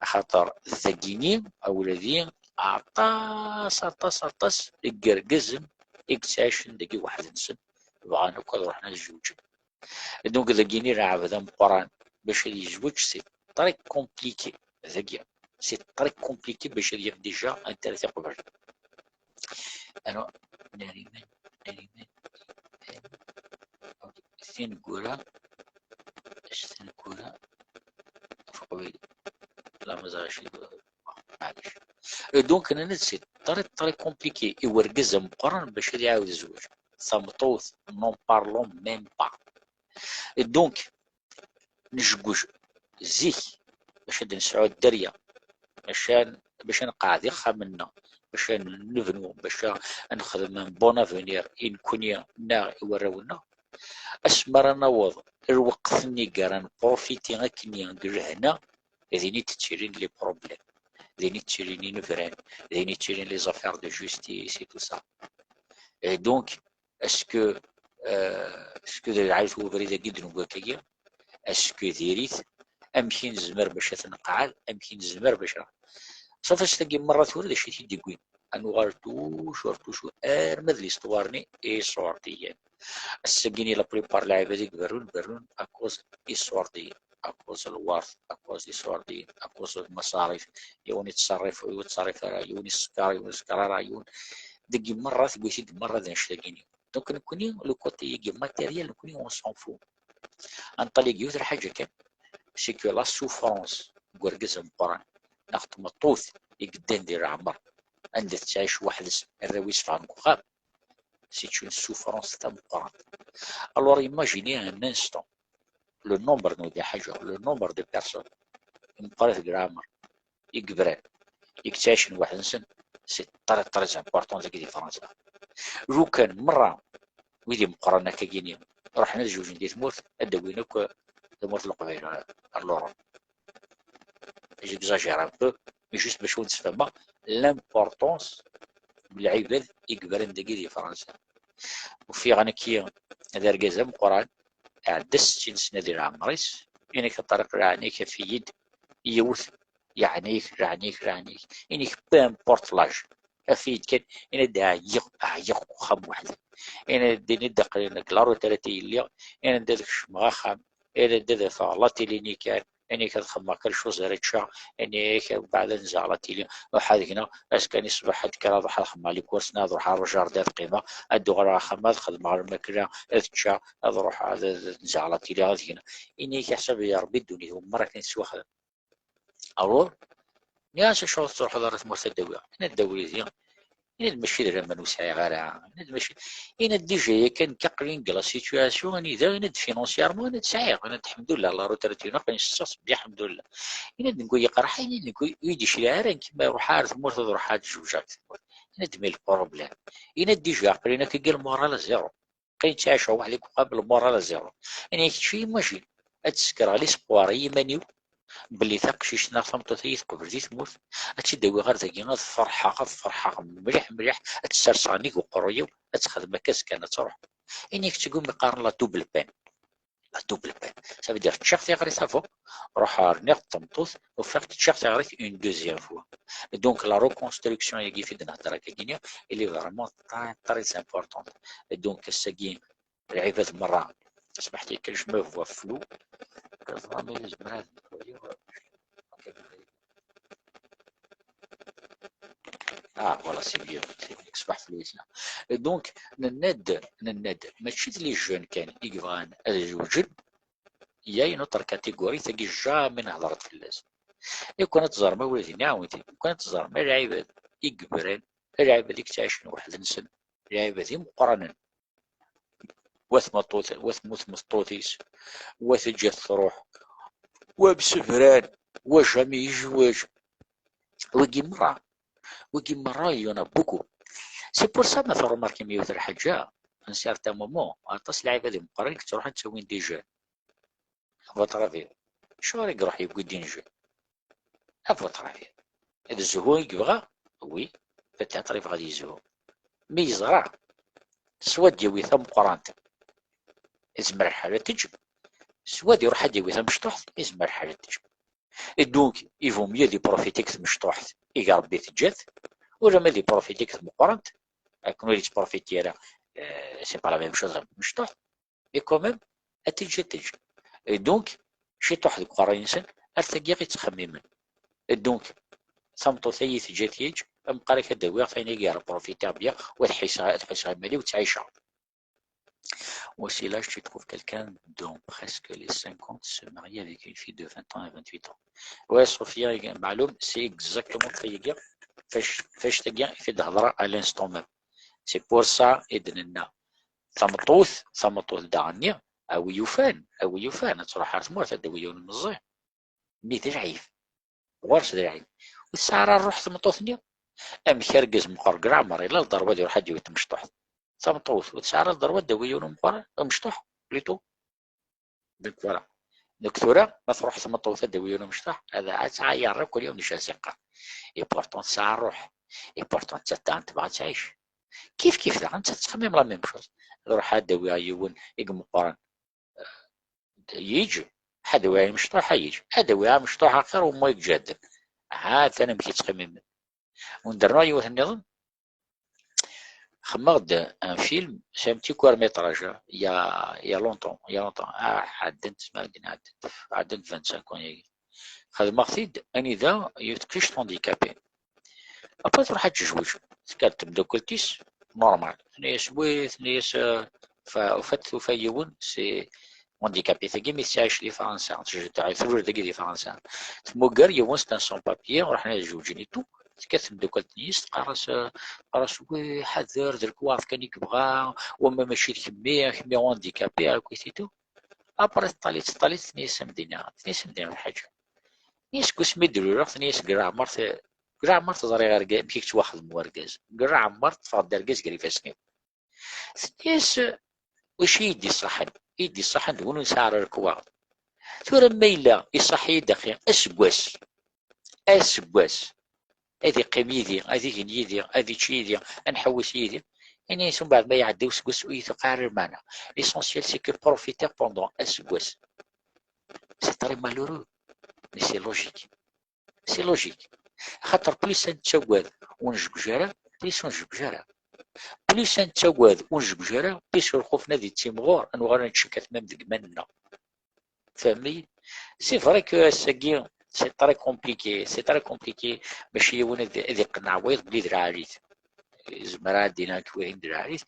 axaṭer dagini, a wladi, aṭas, aṭas, aṭas n yergazen i yettɛicen dagi weḥd-nsen, bɣan akk ad ruḥen ad zewǧen. Donc, dagini, lɛebd ameqqran bac ad yezweǧ, c'est très compliqué. Dagi, c'est très compliqué bac ad yaf déjà anta ara t-iqeblen. Alors, Nariman, Nariman, tineggura, acu tineggura ɣef uqbayli? La mazal acu, maɛlic. Euh, donc, nnan-d c'est très, très compliqué i wergaz ameqqran bac ad iɛawed zzwaǧ. Tameṭṭut, n'en parlons même pas. Et donc, nejguj zik bac ad nesɛu dderya, bac ad, bac ad nqeɛɛed ixxamen-nneɣ, bac ad nebnu, bac ad nexdem un bon avenir i nekkni neɣ i warraw-nneɣ. Asmi ara naweḍ lweqt-nni i ara nprofiti akkenni deg lehna, din i d-ttilin les problèmes, din i d-ttilin inebran, din i d-ttilin les affaires de justice et tout ça. Et donc, est-ce que, euh, est-ce que d lɛali ubrid-agi d-newwi akkagi? Est-ce que diri-t? Amek i nezmer bac ad t-nqeɛɛed? Amek i nezmer bac ad... Sauf ass-agi merra tura d acu i t-id-yewwin? Ad nuɣal toujours, toujours, arma d l'histoire-nni iṣurdiyen. Ass-agi-nni, la plupart n lɛibad i iberrun, berrun à cause iṣurdiyen, à cause lwert, à cause iṣurdiyen, à cause lmaṣarif. Yiwen ittṣerrif, ur yettṣerrif ara, yiwen iṣekker, yiwen ur iṣekker ara, yiwen. Dagi merra, tewwi-t-id merra d annect-agi-nni. Donc, nekkni, le côté-agi matériel, nekkni, on s'en fout. Ad nṭal deg yiwet lḥaǧa kan, c'est que la souffrance n wergaz ameqqran neɣ tmeṭṭut i yeddan di leɛmer, anda tettɛic weḥd-s, arraw-is ffɣen deg uxxam, c'est une souffrance tameqqrant. Alors, imaginez un instant le nombre, n wid iḥaǧa, le nombre de personnes i meqqrit deg leɛmer, i yebran, i yettɛicen weḥd-nsen, c'est très, très important dagi di Fransa. Lukan merra wid imeqqren akkagini ruḥen ad zewǧen di tmurt, ad d-awin akk tamurt n Leqbayel ar l'Europe. J'exagère un peu, mais juste bac ad wen-d-sfehmeɣ l'importance n lɛibad i yebran dagi di Fransa. Ufiɣ nekki d argaz ameqqran, iɛedda settin sna di leɛmer-is, ini-k a Ṭariq, leɛna-k, af-iyi-d yiwet, yeɛna-k, leɛna-k, leɛna-k, ini-k peu importe l'âge, af-iyi-d kan, ini-d ɛyiɣ, ɛyiɣ deg uxxam weḥd-i, ini-d, ini-d aql-i deg la retraite i lliɣ, ini-d ad kecmeɣ axxam, ini-d ad afeɣ la télé-nni kan, ini-k ad xedmeɣ quelque chose ara ččeɣ, ini-k mbeɛd ad nzeɛ la télé, ruḥ ad gneɣ, azekka-nni ṣṣbeḥ ad kkreɣ, ad ruḥeɣ ad xedmeɣ les courses, ad ruḥeɣ ar le jardin ad qqimeɣ, ad d-uɣaleɣ axxam, ad xedmeɣ lmakla, ad ččeɣ, ad ruḥeɣ ad, ad nzeɛ la télé, ad gneɣ. Ini-k iḥsab ya Rebbi ddunit-iw merra kan tettwaxdem. Alors, nniɣ-as acuɣer ur tettruḥeḍ ara tmurt ad d-awiɣ? Ini-d awi-d yid-i. Ini-d mačči d laman ur sɛiɣ ara. Ini-d mačči, ini-d déjà yakan nekk aql-i deg la situation anida, ini-d financièrement, ini-d sɛiɣ, ini-d ḥemdullah, la retraite-inu aql-i ssexṣ mliḥ ḥemdullah. Ini-d nekk yeqreḥ, ini-d nekk ur yi-d-yecliɛ ara nekk ma ruḥeɣ ar tmurt ad ruḥeɣ ad zewǧeɣ deg tmurt. Ini-d mais le problème. Ini-d déjà aql-i nekk deg le moral à zéro. Qqim ttɛiceɣ weḥd-i deg uxxam, le moral à zéro. Ini-k kečč imagine, ad d-sekreɣ l'espoir i yiman-iw belli taqcict neɣ tameṭṭut ad iyi-teqbel di tmurt, ad tt-id-awiɣ ɣer dagi, ad ferḥeɣ, ad ferḥeɣ mliḥ, mliḥ, ad tt-serseɣ nnig uqerruy-iw, ad texdem akka, azekka ad truḥ. Ini-k tgum iqqaren la double peine. La double peine. Ça veut dire, ččiɣ tiɣrit avant, ruḥeɣ rniɣ tameṭṭut, ufiɣ-tt ččiɣ tiɣrit une deuxième fois. Donc, la reconstruction-agi i d-nehder akkagini, elle est vraiment très, très importante. Donc, ass-agi, lɛibad merra, tasmaḥt-ik, je me vois flou. Ẓra ma yezmer ad... Ah, voilà, c'est mieux, c'est mieux, ṣṣbeḥ fell-as. Et donc, nenna-d, nenna-d, mačči d les jeunes kan i yebɣan ad zewǧen, il y a une autre catégorie, tagi jamais nehḍer-d fell-as. Lukan ad teẓrem, a wladi, nɛawed, lukan ad teẓrem, a lɛibad i yebran, a lɛibad i yettɛicen weḥd-nsen, lɛibad imeqqranen. Wa tmeṭṭut, wa temmut tmeṭṭut-is, wa teǧǧa-t truḥ, wa msebran, wa jamais yezweǧ. Wigi merra, wigi merra, il y en a beaucoup. C'est pour ça ma tṛumarkim yiwet lḥaǧa, un certain moment, aṭas lɛibad imeqqranen i yettruḥun ttawin des jeunes. À votre avis, acuɣer i iruḥ yewwi-d injel? À votre avis, d zzhu i yebɣa? Oui, peut-être yebɣa ad yezhu. Mi yeẓra, swa ad d-yawi tameqqrant, Izmer lḥal ad teǧǧ. S wad iruḥ ad d-yawi tamecṭuḥt, izmer lḥal ad teǧǧ. Et donc, il vaut mieux ad iprofiti deg tmecṭuḥt i Rebbi teǧǧa-t, ulamma ad iprofiti deg tmeqqrant, akken ur yettprofiti ara, euh, c'est pas la même chose am tmecṭuḥt, mais quand même, ad teǧǧ, ad teǧǧ. Et donc, ciṭuḥ deg uqerray-nsen, ar tagi i ttxemmimen. Et donc, tameṭṭut-agi teǧǧa-t yeǧ, ameqqar-ik ad d-awiɣ, tayen-agi ara profitiɣ bien, u ad ḥiseɣ, ad ḥiseɣ iman-iw ttɛiceɣ. Aussi, là, je trouve quelqu'un dont presque les cinquante se marie avec une fille de vingt ans et vingt-huit ans. Ouais, Sofia, معلوم, c'est exactement ça, fac, fac tagi i d-hedreɣ à l'instant même. C'est pour ça i d-nenna. Tameṭṭut, tameṭṭut daɣenni, a wi yufan, a wi yufan, ad truḥ ar tmurt, ad d-tawi yiwen meẓẓi. Mi d lɛib. Ɣur-s d lɛib. Ur tesɛi ara ṛṛuḥ tmeṭṭut-nni. Amek argaz meqqer deg leɛmer, ila lderwa ad iruḥ ad d-yawi tamecṭuḥt. Tameṭṭut, ur tesɛi ara lderwa ad d-tawi yiwen umeqqer, amecṭuḥ, plutôt. Donc voilà. Donc tura, ma tṛuḥ tmeṭṭut ad d-tawi yiwen amecṭuḥ, ad, ad tɛayar akk, ur yiwen icaz iqqar. Et pourtant tesɛa ṛṛuḥ. Et pourtant d taddart tebɣa ad tɛic. Kif kif daɣen, nettat tettxemmim la même chose. Ad ruḥeɣ ad d-awiɣ yiwen i imeqqren. Yiǧ, ad awiɣ amecṭuḥ, a yiǧ. Ad awiɣ amecṭuḥ axir wumma i iǧadden. Ha-t-an amek i ttxemmimen. Wen-d-rnuɣ yiwet nniḍen. Xemmeɣ-d un film, c'est un petit court métrage, il y a, il y a longtemps, il y a longtemps. Ah, ɛeddent, ma din ɛeddent, ɛeddent vingt-cinq ans-agi. Xedmeɣ-t-id anida yiwet teqcict handicapée. Après, tṛuḥ ad tejweǧ. Tekker temdakelt-is, normal. Tenna-yas wi, tenna-yas, euh, fa-, ufat tufa yiwen, c'est handicapé. Tagi mi tettɛic di Fransa, tejreḥ, tejreḥ dagi di Fransa. Tmuger yiwen, c'est un sans-papier, ruḥen ad jewǧen et tout. Tekker temdakelt-is, teqqar-as, euh, teqqar-as wi, ḥader, d lekwaɣeḍ kan i yebɣa, wama mačči d kemmi, kemmi handicapé, akkit et tout. Après, teṭṭal-itt, teṭṭal-itt, tenna-yas am dinna, tenna-yas am dinna lḥaǧa. Tenna-yas, deg wasmi d-luleɣ, tenna-yas, deg leɛmer te-, deg leɛmer teẓriɣ argaz, amek i yettwaxdem urgaz. Deg leɛmer ṭṭfeɣ-d argaz gar ifassen-iw. Tenna-yas, wacu i yi-d-iṣaḥen? I yi-d-iṣaḥen d win ur nesɛi ara lekwaɣeḍ. Tura ma yella iṣaḥ-iyi-d axi aseggas, aseggas, ad iqqim yid-i, ad igen yid-i, ad ičč yid-i, ad nḥewwes yid-i. Ini-as umbeɛd ma iɛedda useggas ur yi-tuqiɛ ara lmeɛna. L'essentiel, c'est que profiter pendant aseggas. C'est très malheureux, mais c'est logique. C'est logique. Axaṭer plus ad nettagad ur nejguj ara, plus ur nejguj ara. Plus ad nettagad ur nejguj ara, plus lxuf-nni ad yettimɣur, ad nuɣal ad nettcekkat même deg iman-nneɣ. Tfehmem-iyi? C'est vrai que ass-agi, c'est très compliqué, c'est très compliqué, mačči yiwen ad, ad iqenneɛ wayeḍ belli d lɛali-t. Yezmer ad d-iniɣ nekk wihin d lɛali-t,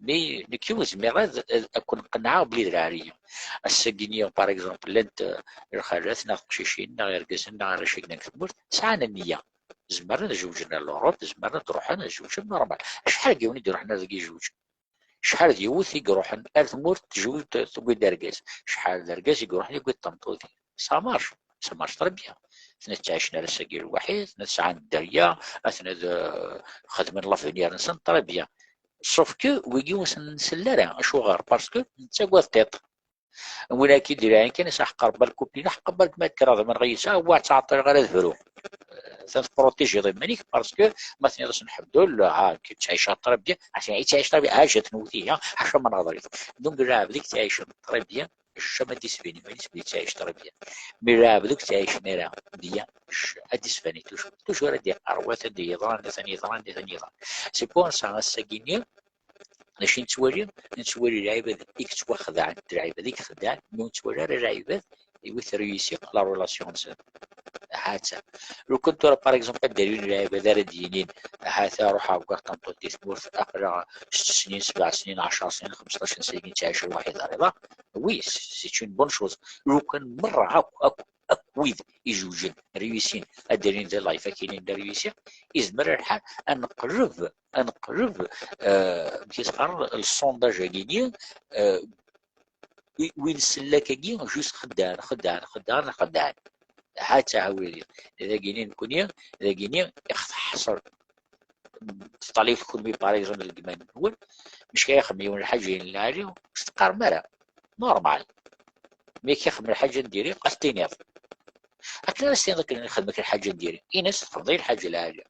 mais nekk ur zmireɣ ad, ad, ad ken-qennɛeɣ belli d lɛali-yi. Ass-agi-nni, par exemple, llant, euh, lxalat, neɣ teqcicin, neɣ irgazen, neɣ arrac-agi n tmurt, sɛan nniya. Zemren ad zewǧen ar l'Europe, zemren ad ruḥen ad zewǧen normal. Acḥal n yiwen i d-iruḥen ar dagi zewǧen? Acḥal d yiwet i iruḥen ar tmurt tejwid, tewwi-d argaz? Acḥal d argaz i iruḥen yewwi-d tameṭṭut? Ça marche, ça marche très bien. Atni ttɛicen ar ass-agi lwaḥid, atni sɛan dderya, atni ad, euh, xedmen l'avenir-nsen, très bien. Sauf que wigi ur sen-nsell ara. Acuɣer? Parce que nettagad tiṭ. Win akka i d-ilɛin kan, is aḥeqqer balkupina, aḥeqqer balk ma kkreɣ d amenɣi yis-a, wa ttɛeṭṭileɣ ara ad bru. Atan tprotijiḍ iman-ik, parce que ma tenniḍ-as nḥebdul, ha, ttɛiceɣ très bien, atan yettɛic très bien, ha, jat nwet ihi, ḥaca ma nehḍer-it. Donc, lɛebd i yettɛicen très bien, jamais ad d-isbin iman-is belli yettɛic très bien. Mais lɛebd ur yettɛicen ara bien, ad d-isbani toujours. Toujours ad d-iqqar, wa atan yeḍran, atan yeḍran, atan yeḍran. C'est pour ça, ass-agi-nni, d acu i nettwali? Nettwali lɛibad i yettwaxedɛen, d lɛibad i ixedɛen, mi ur nettwali ara lɛibad i wid réussir la relation-nsen. Ha-tt-a. Lukan tura, par exemple, ad d-alin lɛibad ara d-yinin, ha-t-a ruḥeɣ ugaɣ tameṭṭut di tmurt, aql-aɣ sett snin, sebɛ snin, ɛecṛ snin, xemseṭṭac snin, ttɛiceɣ lwaḥid ar iḍ. Oui, c'est une bonne chose. Lukan merra akk, akk, akk wid izewǧen, réussin, ad d-alin di life, ad k-inin réussi, izmer lḥal ad neqleb, ad neqleb, euh, amek i s-qqaren, le sondage-agi-nni, euh, wi-, win sellak-agi, juste xedɛen, xedɛen, xedɛen, xedɛen. Ha-tt-a, ha wili. Dagini nekni, dagini ixeṣṣer. Teṭṭalay-it kunwi, par exemple, deg iman-nwen, mačči ixemmem yiwen lḥaǧa n lɛali, ur s-teqqarem ara. Normal. Mi k-ixemmem lḥaǧa n diri, ad t-tiniḍ. Akken ara s-tiniḍ akken ixdem-ak lḥaǧa n diri, ini-as txedmeḍ-iyi lḥaǧa lɛali.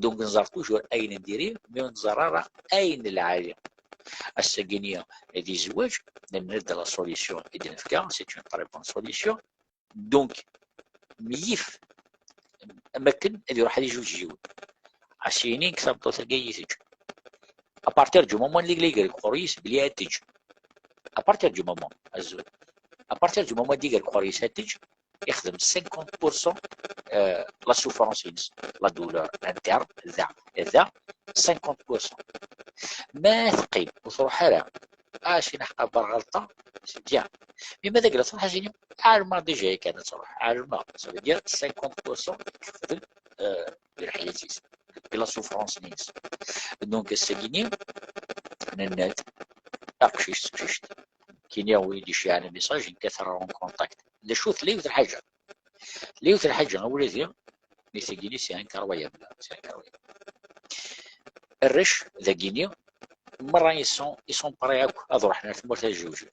Donc nẓer toujours ayen n diri, mi ur nẓer ara ayen n lɛali. Ass-agi-nni di zzwaǧ, nenna-d la solution i d-nefka, c'est une très bonne solution. Donc, meyyif am akken ad iruḥ ad ijuǧ yiwen. As-yini nekk tameṭṭut-agi ad iyi-teǧǧ. À partir du moment i d-iger deg uqerruy-is belli ad teǧǧ. À partir du moment, azul. À partir du moment i d-iger deg uqerruy-is ad teǧǧ, ixdem cinquante pour cent, euh, la souffrance-ines, la douleur interne, da, da, cinquante pour cent. Ma teqqim, ur truḥ ara, ah, cini ḥqaber ɣelṭa, c'est bien. Mais ma d agla truḥ, cini, ɛelmeɣ déjà kan ad truḥ, ɛelmeɣ. Ça veut dire cinquante pour cent ixdem, euh, di leḥyat-is, di la souffrance-ines. Donc, ass-agi-nni, nenna-d, taqcict, teqcict. Kini win i d-iceyyɛen message, nekk ad t-rreɣ en contact. D acu, tella yiwet lḥaǧa. Tella yiwet lḥaǧa, a wladi, mais tagini, c'est incroyable, c'est incroyable. Arrac, dagini, merra, ils sont, ils sont prêts akk ad ruḥen ar tmurt ad jewjen.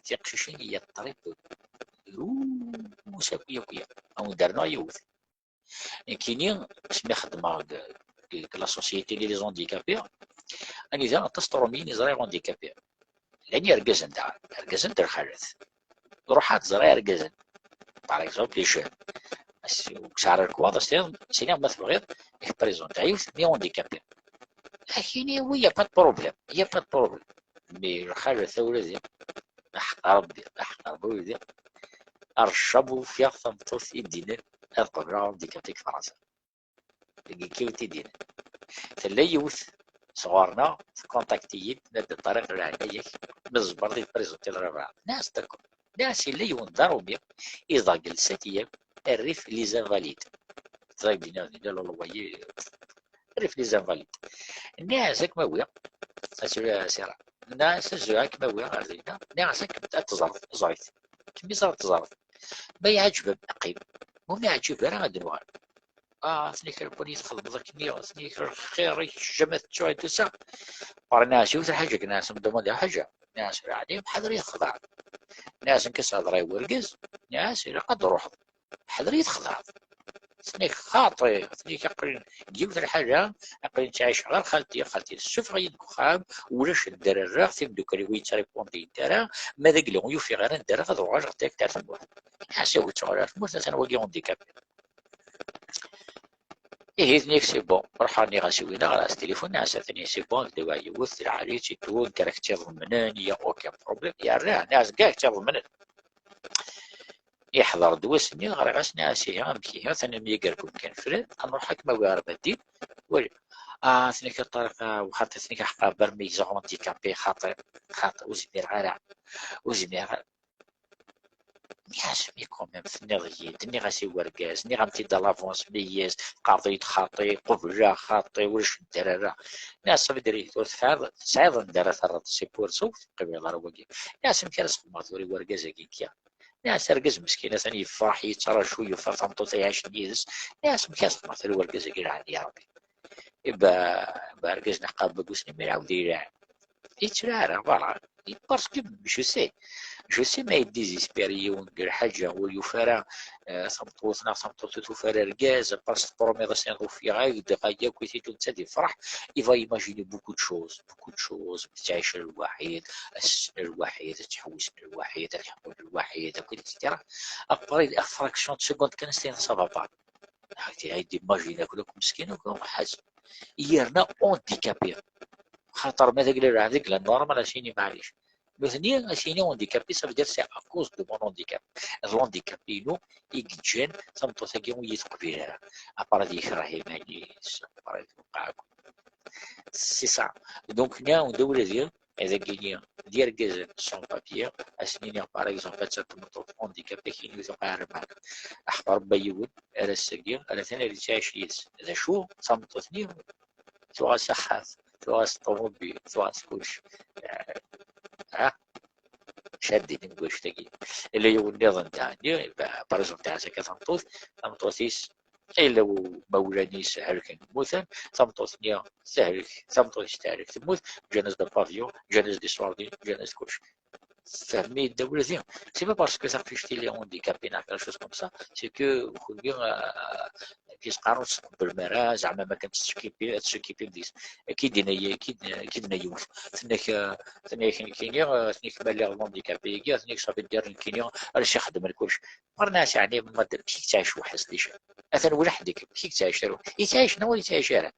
Tiqcicin, il y a très peu. Drus akya, akya. A wen-d-rnuɣ yiwet. Nekkini, asmi xeddmeɣ deg, deg la société des handicapés, anida aṭas n tṛumyin i ẓriɣ handicapés. Llan yergazen daɣen, yergazen d lxalat. Ruḥ ad tẓer yergazen. Par exemple, les jeunes. Ur yesɛi ara lekwaɣeḍ, as-tiniḍ, as-tiniḍ ma tebɣiḍ, ad k-présenter yiwet, mais handicapée. Akini, oui, y a pas de problème, y a pas de problème. Mais lxalat, a wladi, aḥeqq Rebbi, aḥeqq Rebbi, a wladi. Rrcab ufiɣ tameṭṭut i d-yennan ad qebleɣ handicapé deg Fransa. Deg ikki ur t-id-yenna. Tella yiwet sɣur-neɣ, tkontakti-yi-d, tenna-d, Ṭariq, leɛnaya-k, ma tzemreḍ ad yi-tprizentiḍ ɣer bɛaḍ. Nniɣ-as, d'accord. Nniɣ-as, yella yiwen d aṛumi, iḍegg lsat yam, rrif les invalides. Ẓer d-yenna dinna, lulwayi, rrif les invalides. Nniɣ-as, ad kem-awiɣ, azul a Sira. Nniɣ-as, azul, ad kem-awiɣ ɣer dinna. Nniɣ-as, ad kem-, ad teẓreḍ, ẓer-it. Kemm i ẓer-, teẓreḍ. Ma iɛǧeb-am, qqim. Ma ur m-iɛǧib ara, ad nuɣal. Ah, tenna-k, a win i txedmeḍ akken-nni, tenna-k, lxir-ik, jamais tettuɣ et tout ça. Par nniɣ-as yiwet lḥaǧa, nniɣ-as, m-demande ḥaǧa. Nniɣ-as, ur ɛlim, ḥader i txedɛeḍ. Nniɣ-as, nekk ad s-hedreɣ i wergaz, nniɣ-as, ilaq ad d-truḥeḍ. Ḥader i txedɛeḍ. Tenna-k, xaṭi, tenna-k, aql-i deg yiwet lḥaǧa, aql-i nettɛic ɣer xalti, xalti tessufeɣ-iyi deg uxxam, ulac anda ara rreɣ, timeddukal-iw ur yi-ttripundint ara, ma d agla ur yufiɣ ara anda ara ad uɣaleɣ direct ar tmurt. Nniɣ-as, awi-tt uɣal ar tmurt, atan wagi handicapé. Ihi, tenna-k, c'est bon. Ruḥeɣ nniɣ-as i winna, ɣer-as tilifun, nniɣ-as, atan, c'est bon, ad d-awiɣ yiwet, d lɛali-tt et tout, nekk ara k-tt-iḍemnen, il y a aucun problème. Yerra, nniɣ-as, nekk ara k-tt-iḍemnen. Yeḥḍer-d wass-nni, ɣriɣ-as, nniɣ-as, ihi, amek ihi, atan myagger-kem kan flan, ad nruḥ ad kem-awiɣ ɣer Madin. Wali. Ah, tenna-k a Ṭariq, ah, xaṭi, tenna-k, aḥeqq Rebbi, armi yezɣ handicapé, xaṭi, xaṭi, ur zmireɣ ara, ur zmireɣ ara. Nniɣ-as, mais quand même, tenniḍ-iyi-d, nniɣ-as i wergaz, nniɣ-am-t-id à l'avance, meyyez, teqqareḍ-iyi-d xaṭi, qubleɣ xaṭi, ulac anda ara rreɣ. Nniɣ-as, ça veut dire ur tefɛiḍ, tesɛiḍ anda ara terreḍ, c'est pour ça ur teqbileḍ ara wagi. Nniɣ-as, amek ara sxedmeɣ tura i wergaz-agi akka? Nniɣ-as, argaz meskin, atan yefreḥ, yettraǧu, yufa tameṭṭut ay iɛicen yid-s. Nniɣ-as, amek ara sxedmeɣ tura i wergaz-agi, lɛali a Rebbi? Iba, iba argaz n Aqabag usnim iɛawed ilɛan. Yettraɛra berra. Parce que je sais, je sais ma yeddizespir yiwen deg lḥaǧa ur yufi ara, eh, tameṭṭut neɣ tameṭṭut ur tufi ara argaz, parce que tṛumiḍ-as, nniḍ ufiɣ-ak-d, ɣaya akk i tikkelt ad ifreḥ, il va imaginer beaucoup de choses, beaucoup de choses, ad tettɛic lwaḥid, ad tessen lwaḥid, ad tḥewwes lwaḥid, ad teḥmu lwaḥid, akk, et cetera. Après, la fraction de seconde kan, ça va pas. Ad d-imagine akk, akk meskin, akk ḥazen. Yerna handicapé. Xaṭer ma d agla, d agla normal, ad s-yini maɛlic. Nutni, ad s-yini handicapé, ça veut dire c'est à cause de mon handicap. D l'handicap-inu i yeǧǧan tameṭṭut-agi ur yi-teqbil ara. Après ad yekreh iman-is, après ad tewqeɛ akk. C'est ça. Donc, nniɣ-awen-d a wladi, ad ak-iniɣ d irgazen sans papier, ad sen-iniɣ, par exemple, attan tmeṭṭut handicapée, ad ak-yini ur tewqiɛ ara mɛna. Aḥeqq Rebbi a yiwen, ar ass-agi, ar atan ad yettɛic yid-s. D acu? D tameṭṭut-nni, tuɣ-as axxam, tuɣ-as ṭumubil, tuɣ-as kullec. Ah, ah, caddin imgujt-agi. Illa yiwen nniḍen daɣen, par exemple, tɛas akka tameṭṭut, tameṭṭut-is, illa imawlan-is helken, mmuten, tameṭṭut-nni tehlek, tameṭṭut-is tehlek, temmut, ǧǧan-as-d apavyon, ǧǧan-as-d iṣurdiyen, ǧǧan-as-d kullec. Tfehmem-iyi-d a wladi? C'est pas parce que taqcict-agi handicapée neɣ quelque chose comme ça, c'est que kunwi, euh, kis qqaren ur tettqebbel ara, zeɛma ma kan tettskipi, ad tettskipi deg-s. Ad k-id-tini, ad k-id-, ad k-id-tini yiwet. Tenna-k, euh, tenna-k nekkini, euh, tenna-k ma lliɣ d handicapé-agi, tenna-k ça veut dire nekkini ara s-ixeddmen kullec. Qqaren-as, yeɛni, ma d-, amek i yettɛic weḥd-s déjà? Atan walaḥed-ik, amek i yettɛic ara? Yettɛic neɣ ur yettɛic ara?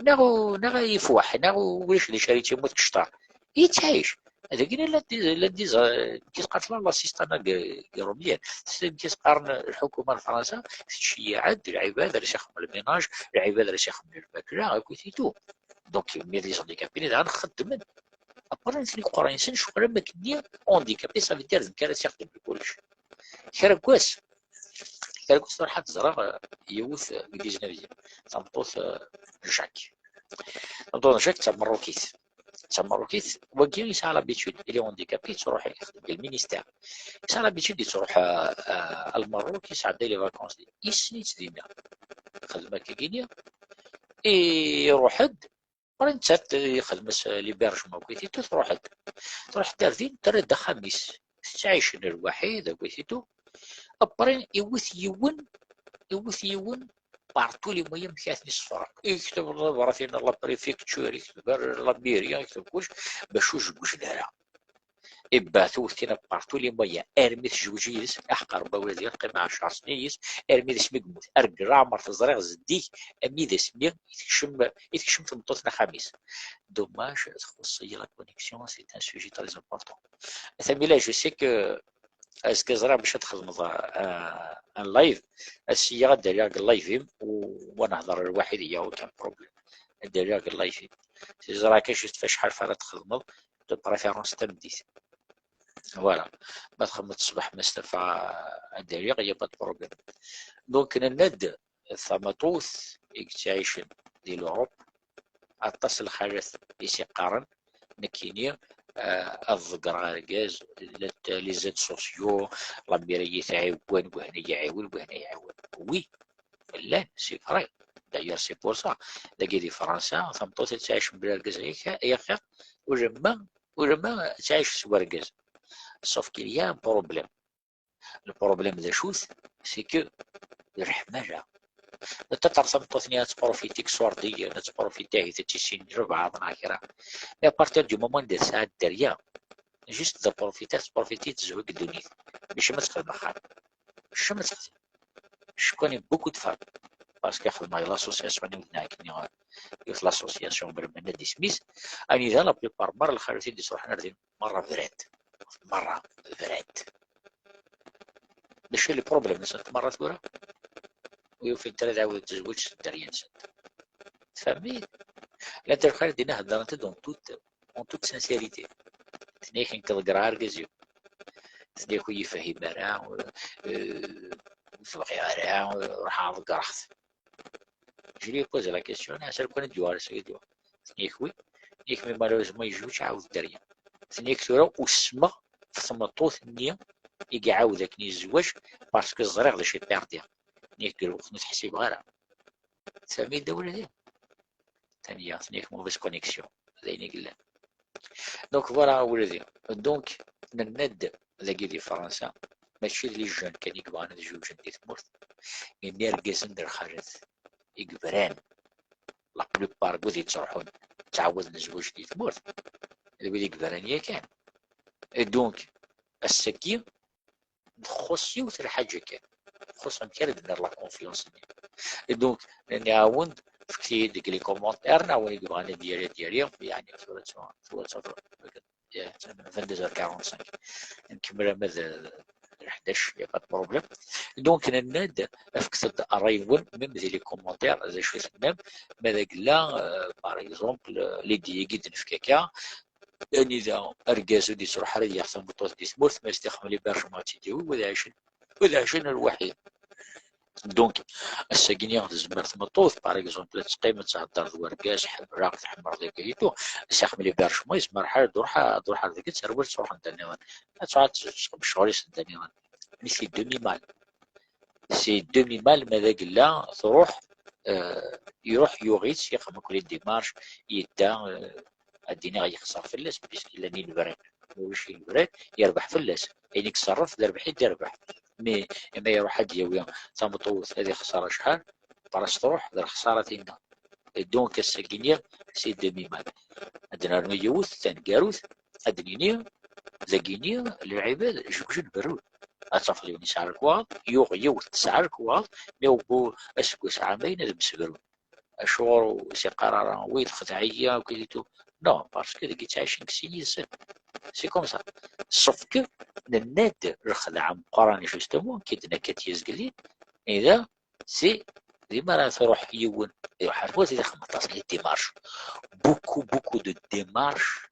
Neɣ u-, neɣ yefweḥ, neɣ u-, ulac d acu ara yečč, yemmut kecṭar. Yettɛic. Dagi llan d-, llan d-, d-, d-, qqaren l'assistanat g-, g-, romien. Qqaren lḥukuma n Fransa tettceyyiɛ-d lɛibad ara s-ixedmen lminaj, lɛibad ara s-ixedmen lmakla, akkit et tout. Donc, mais les handicapés, daɣen xeddmen. Après, nutni leqraya-nsen, ccɣel am wakken-nni, handicapé, ça veut dire d nekk ara s-ixedmen kullec. Kra n wass, kra n wass truḥ ad teẓreɣ, euh, yiwet, euh, deg dix-neuvième, tameṭṭut, euh, n Jacques. Tameṭṭut n Jacques d tameṛṛukit. D tameṛṛukit, wagi yesɛa l'habitude, il est handicapé, yettruḥ ixeddem deg lministère. Yesɛa l'habitude yettruḥ, euh, euh, ar Lmeṛṛuk, yesɛedday les vacances. Yessen-itt dinna. Xedm akkagini, iruḥ-d, après nettat yexdem-as l'hébergement, akkit et tout, truḥ-d. Truḥ-d ar din, terra-d axxam-is. Tettɛicen lwaḥid, akkit et tout. Après, iwet yiwen, iwet yiwen, par tous les moyens, amek ara ten-yessefreq. Yekteb tabṛatin ar la préfecture, yekteb ar la mairie, yekteb kullec, bac ur zewǧen ara. Ibeɛɛet-iten par tous les moyens, armi tezweǧ yid-s, aḥeqq Rebbi a wladi, teqqim ɛecṛ snin yid-s, armi d asmi i yemmut. Ar deg leɛmer teẓriɣ zeddig, armi d asmi i tekcem, i tekcem tmeṭṭut n axxam-is. Dommage, txuṣṣ-iyi la connexion, c'est un sujet très important. Tamila, je sais que azekka ẓriɣ bac ad txedmeḍ, euh, un live, ass-a ad d-aliɣ deg live-im u ad nehḍer lwaḥid, il y a aucun problème. Ad d-aliɣ deg live-im. Ẓriɣ kan juste ɣef acḥal ara txedmeḍ, de préférence tameddit. Voilà. Ma txedmeḍ ṣṣbeḥ, Mustapha, ad d-aliɣ, il y a pas de problème. Donc, nenna-d, tamaṭut i yettɛicen di l'Europe, aṭas n lxalat i s-iqqaren, nekkini, euh, ad ḍeggreɣ argaz, les aides sociaux, la mairie iyi-tɛiwen, wehna iɛiwen, wehna iɛiwen. Oui, llan, c'est vrai. D'ailleurs, c'est pour ça. Dagi di Fransa, tameṭṭut ad tɛic mebla argaz, yaxi, ulamma, ulamma ad tɛic s wergaz. Sauf qu'il y a un problème. Le problème d acu-t, c'est que d leḥmala. Taṭṭart tameṭṭut-nni ad tprofiti deg ṣṣurdiyen, ad tprofiti ahat ad tissin lbeɛḍ neɣ kra. Mais à partir du moment anda tesɛa dderya, juste ad tprofiti, ad tprofiti, tezhu deg ddunit. Mačči ma txedm axxam. Mačči ma txedm. Je connais beaucoup de femmes. Parce que xedmeɣ l'association-nni, yiwet l'association, mer menna-d isem-is, anida la plupart, mer lxalat i d-ittruḥen ar din, merra brant. Merra brant. D acu i le problème-nsent merra tura? Ur ufint ara ad ɛawdent tezweǧ s dderya-nsent. Tfehmem-iyi? Llant lxalat dinna heddrent-d en toute, en toute sincérité. Tenna-yak nekk ḍeggreɣ argaz-iw. Tenna-yak ur yi-fhim ara, euh, ur t-bɣiɣ ara, euh, ruḥeɣ ḍeggreɣ-t. Je lui ai posé la question, ah, c'est le point de vue, c'est le point de vue. Tenna-yak oui. Tenna-yak mais malheureusement yezweǧ, ɛawed dderya. Tenna-yak tura usmeɣ ɣef tmeṭṭut-nni i iɛawed akken yezweǧ, parce que ẓriɣ d acu i perdiɣ. Tenna-yak deg lweqt ur t-ḥsibeɣ ara. Tfehmem-iyi-d a wladi? Tanya, tenna-yak mauvaise connexion. D ayen i yellan. Donc voilà a wladi. Donc, nenna-d dagi di Fransa, mačči d les jeunes kan i yebɣan ad zewǧen di tmurt. Yenna irgazen d lxalat i yebran. La plupart n wid yettruḥun ttɛawaden zwaǧ di tmurt, d wid i yebran yakan. Et donc, ass-agi, txuṣṣ yiwet lḥaǧa kan. Txuṣṣ amek ara d-nerr la confiance-nni. Et donc, nɛawen-d, fket-iyi-d deg les commentaires, nɛawen i yebɣan ad d-yali, ad d-yali, yeɛni, tura, tura, tura, tura, vingt-deux heures quarante-cinq. Nkemmel arma d, d leḥdac, y a pas de problème. Donc, nenna-d, fket-d ṛṛay-nwen, même di les commentaires, d acu i tennam, ma d agella, euh, par exemple, euh, l'idée-agi d-nefka akka, anida argaz ur d-yettruḥ ara ad yaɣ tameṭṭut di tmurt, ma as-d-ixdem l'hébergement ad tt-id-yawi, wa d ɛicen, wa d ɛicen lwaḥid. Donc, ass-agi-nni tezmer tmeṭṭut, par exemple, ad teqqim, ad thedder d wergaz, ḥemmleɣ, tḥemmleḍ dagi et tout. Ass-a ixdem l'hébergement, yezmer lḥal ad d-truḥ, ad d-truḥ ar dagi, terwel, ad truḥ anda nniḍen. Ad truḥ ad tesqem ccɣel-is anda nniḍen. Mais c'est demi-mal. C'est demi-mal, ma d agella, truḥ, euh, iruḥ yuɣ-itt, ixdem akk les démarches, yedda, euh, ad d-iniɣ yexṣer fell-as, puisque llan inebran. ulac yenebran, yerbeḥ fell-as. Ayen i iṣerref d rrbeḥ i d-irbeḥ. Mi, mi iruḥ ad d-yawi tameṭṭut ad ixṣer acḥal, para-s truḥ d lexṣara tinna. Et donc, ass-agi-nni, c'est demi-mal. Ad d-nernu yiwet taneggarut, ad d-nini, dagi-nni, lɛibad jewjen berrun. Ad tafeḍ yiwen yesɛa lekwaɣeḍ, yuɣ yiwet tesɛa lekwaɣeḍ, mi wwin aseggas ɛamayen ad msebrun. Acuɣer ur s-iqqar ara, wi txedɛ-iyi akk, et tout? Non, parce que deg yettɛicin deg sin yid-sen. C'est comme ça. Sauf que nenna-d lxedɛa meqqren, justement, ki d-nekkat yezgellin, ida, c'est, dima ara truḥ yiwen, iruḥ ar wat ixdem aṭas les démarches. Beaucoup, beaucoup de démarches.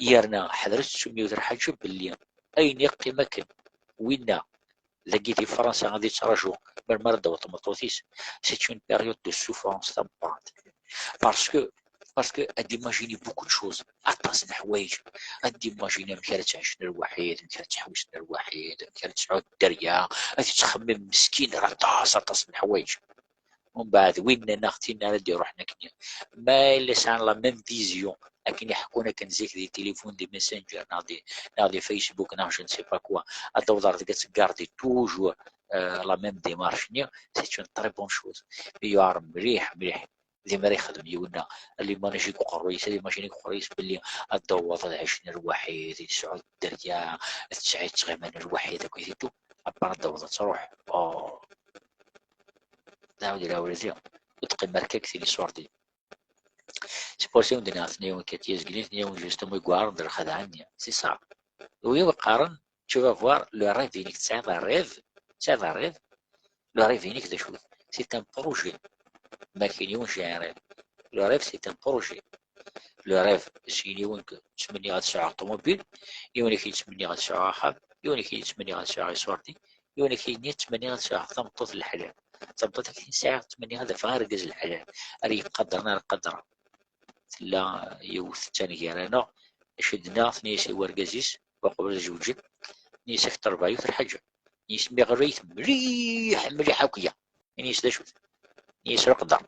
Yerna ḥadret ssum yiwet lḥaǧa belli ayen yeqqim akken, winna dagi di Fransa ad yettraǧu melmi ara d-taweḍ tmeṭṭut-is, c'est une période de souffrance tameqqrant. Parce que, parce que ad d-imagini beaucoup de choses, aṭas n leḥwayeǧ. Ad d-imagini amek ara ttɛicen lwaḥid, amek ara ttḥewwisen lwaḥid, amek ara tesɛu dderya, ad yettxemmim meskin ar aṭas, aṭas n leḥwayeǧ. Umbeɛd, winna neɣ tinna ara d-iruḥen akkenni. Ma yella sɛan la même vision, akken i ḥekkun akken zik di téléphone, di Messenger, neɣ di, neɣ di Facebook, neɣ je ne sais pas quoi, ad d-taweḍ ar deg ad tgardi toujours, euh, la même démarche-nni, c'est une très bonne chose. Yuɛer mliḥ, mliḥ. Dima ara yexdem yiwen, ad imajini deg uqerruy-is, ad imajini deg uqerruy-is belli ad d-taweḍ ad ɛicen lwaḥid, ad yesɛu dderya, ad tesɛu ttɣiman lwaḥid, akk et tout. Après ad d-taweḍ ad truḥ. Oh. Tɛawed ila wladi, ur teqqim ara akka deg tili ṣṣurdi. C'est pour ça i wen-d-nniɣ, tenna-yawen kan tyezglin, tenna-yawen justement i yuɛren d lxedɛa-nni. C'est ça. Wi qqaren, tu vas voir, le rêve-inek tesɛiḍ rêve, tesɛiḍ rêve, le rêve-inek d acu-t? C'est un projet. Ma akken yiwen j'ai un rêve. Le rêve, c'est un projet. Le rêve, c'est yiwen ttmenniɣ ad sɛuɣ ṭumubil, yiwen akken ttmenniɣ ad sɛuɣ axxam, yiwen akken ttmenniɣ ad sɛuɣ iṣurdi, yiwen akken ttmenniɣ ad sɛuɣ tameṭṭut n leḥlal. Tameṭṭut akken sɛiɣ ttmenniɣ ad afeɣ argaz n leḥlal, ara yi-qadren, ara qadreɣ. Tella yiwet d taneggar-aneɣ, acu d-tenna, tenna-yas i wergaz-is, uqbel ad zewǧen, tenna-yas ak-terbeɛ yiwet lḥaǧa. Tenna-yas mi ɣlayet mliḥ, mliḥ akk ya. Tenna-yas d acu-t? Tenna-yas leqder.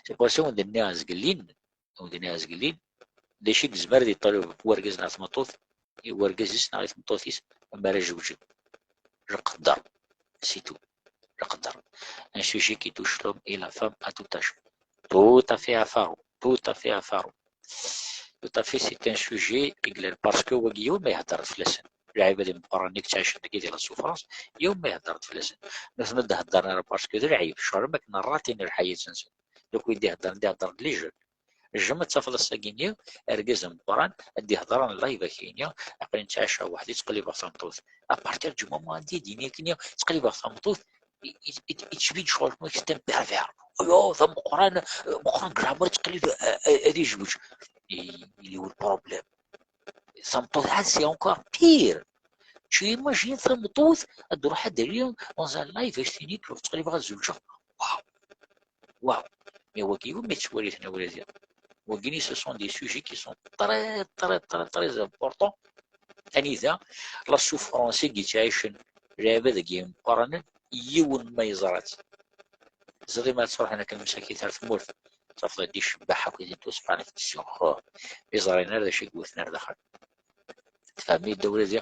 C'est pour ça i wen-d-nniɣ zgellin, i wen-d-nniɣ zgellin, d acu i yezmer ad yeṭṭaleb wergaz neɣ tmeṭṭut i wergaz-is neɣ i tmeṭṭut-is mi ara zewǧen? Leqder. C'est tout. Leqder. Un sujet qui touche l'homme et la femme à tout âge. Tout à fait à faro. Tout à fait à faro. Tout à fait, c'est un sujet i yellan parce que wagi yiwen ma ihedder fell-asen. Lɛibad imeqqranen i yettɛicen dagi di la souffrance, yiwen ma ihedder fell-asen. Nutni ur d-heddren ara parce que d lɛib, ccɣel am akken rratin lḥayat-nsen. Donc win d-iheddren, d-iheddren d les jeunes. Jamais ad tafeḍ ass-agi-nni argaz ameqqran ad d-ihder en live akkenni, aql-i nettɛica weḥd-i, ttqellibeɣ tameṭṭut. À partir du moment anda i d-yenna akkenni ttqellibeɣ tameṭṭut, i-, i-, i-, yettbin ccɣel-nni c'est un pervers. Ayo, d ameqqran, meqqran gramer, ttqellib a-, a-, ad izweǧ. Il, il est où le problème? Tameṭṭut ɛad c'est encore pire. Tu imagines tameṭṭut ad d-truḥ ad d-tali dans un live, ad s-tini ttqellibeɣ ad zewǧeɣ. Waw. Waw. Mais wagi, umi ttwaliten a wladi? Wagini, ce sont des sujets qui sont très, très, très, très importants. Anida la souffrance i yettɛicen lɛibad-agi imeqqranen, yiwen ma yeẓra-tt. Ẓriɣ ma ad truḥen akken msakit ar tmurt, tafeḍ ad d-icebbeḥ akk i d-ittusfan, ad t-ssexxur. Ur ẓrin ara d acu i yewwten ar daxel. Tfehmem-iyi-d a wladi?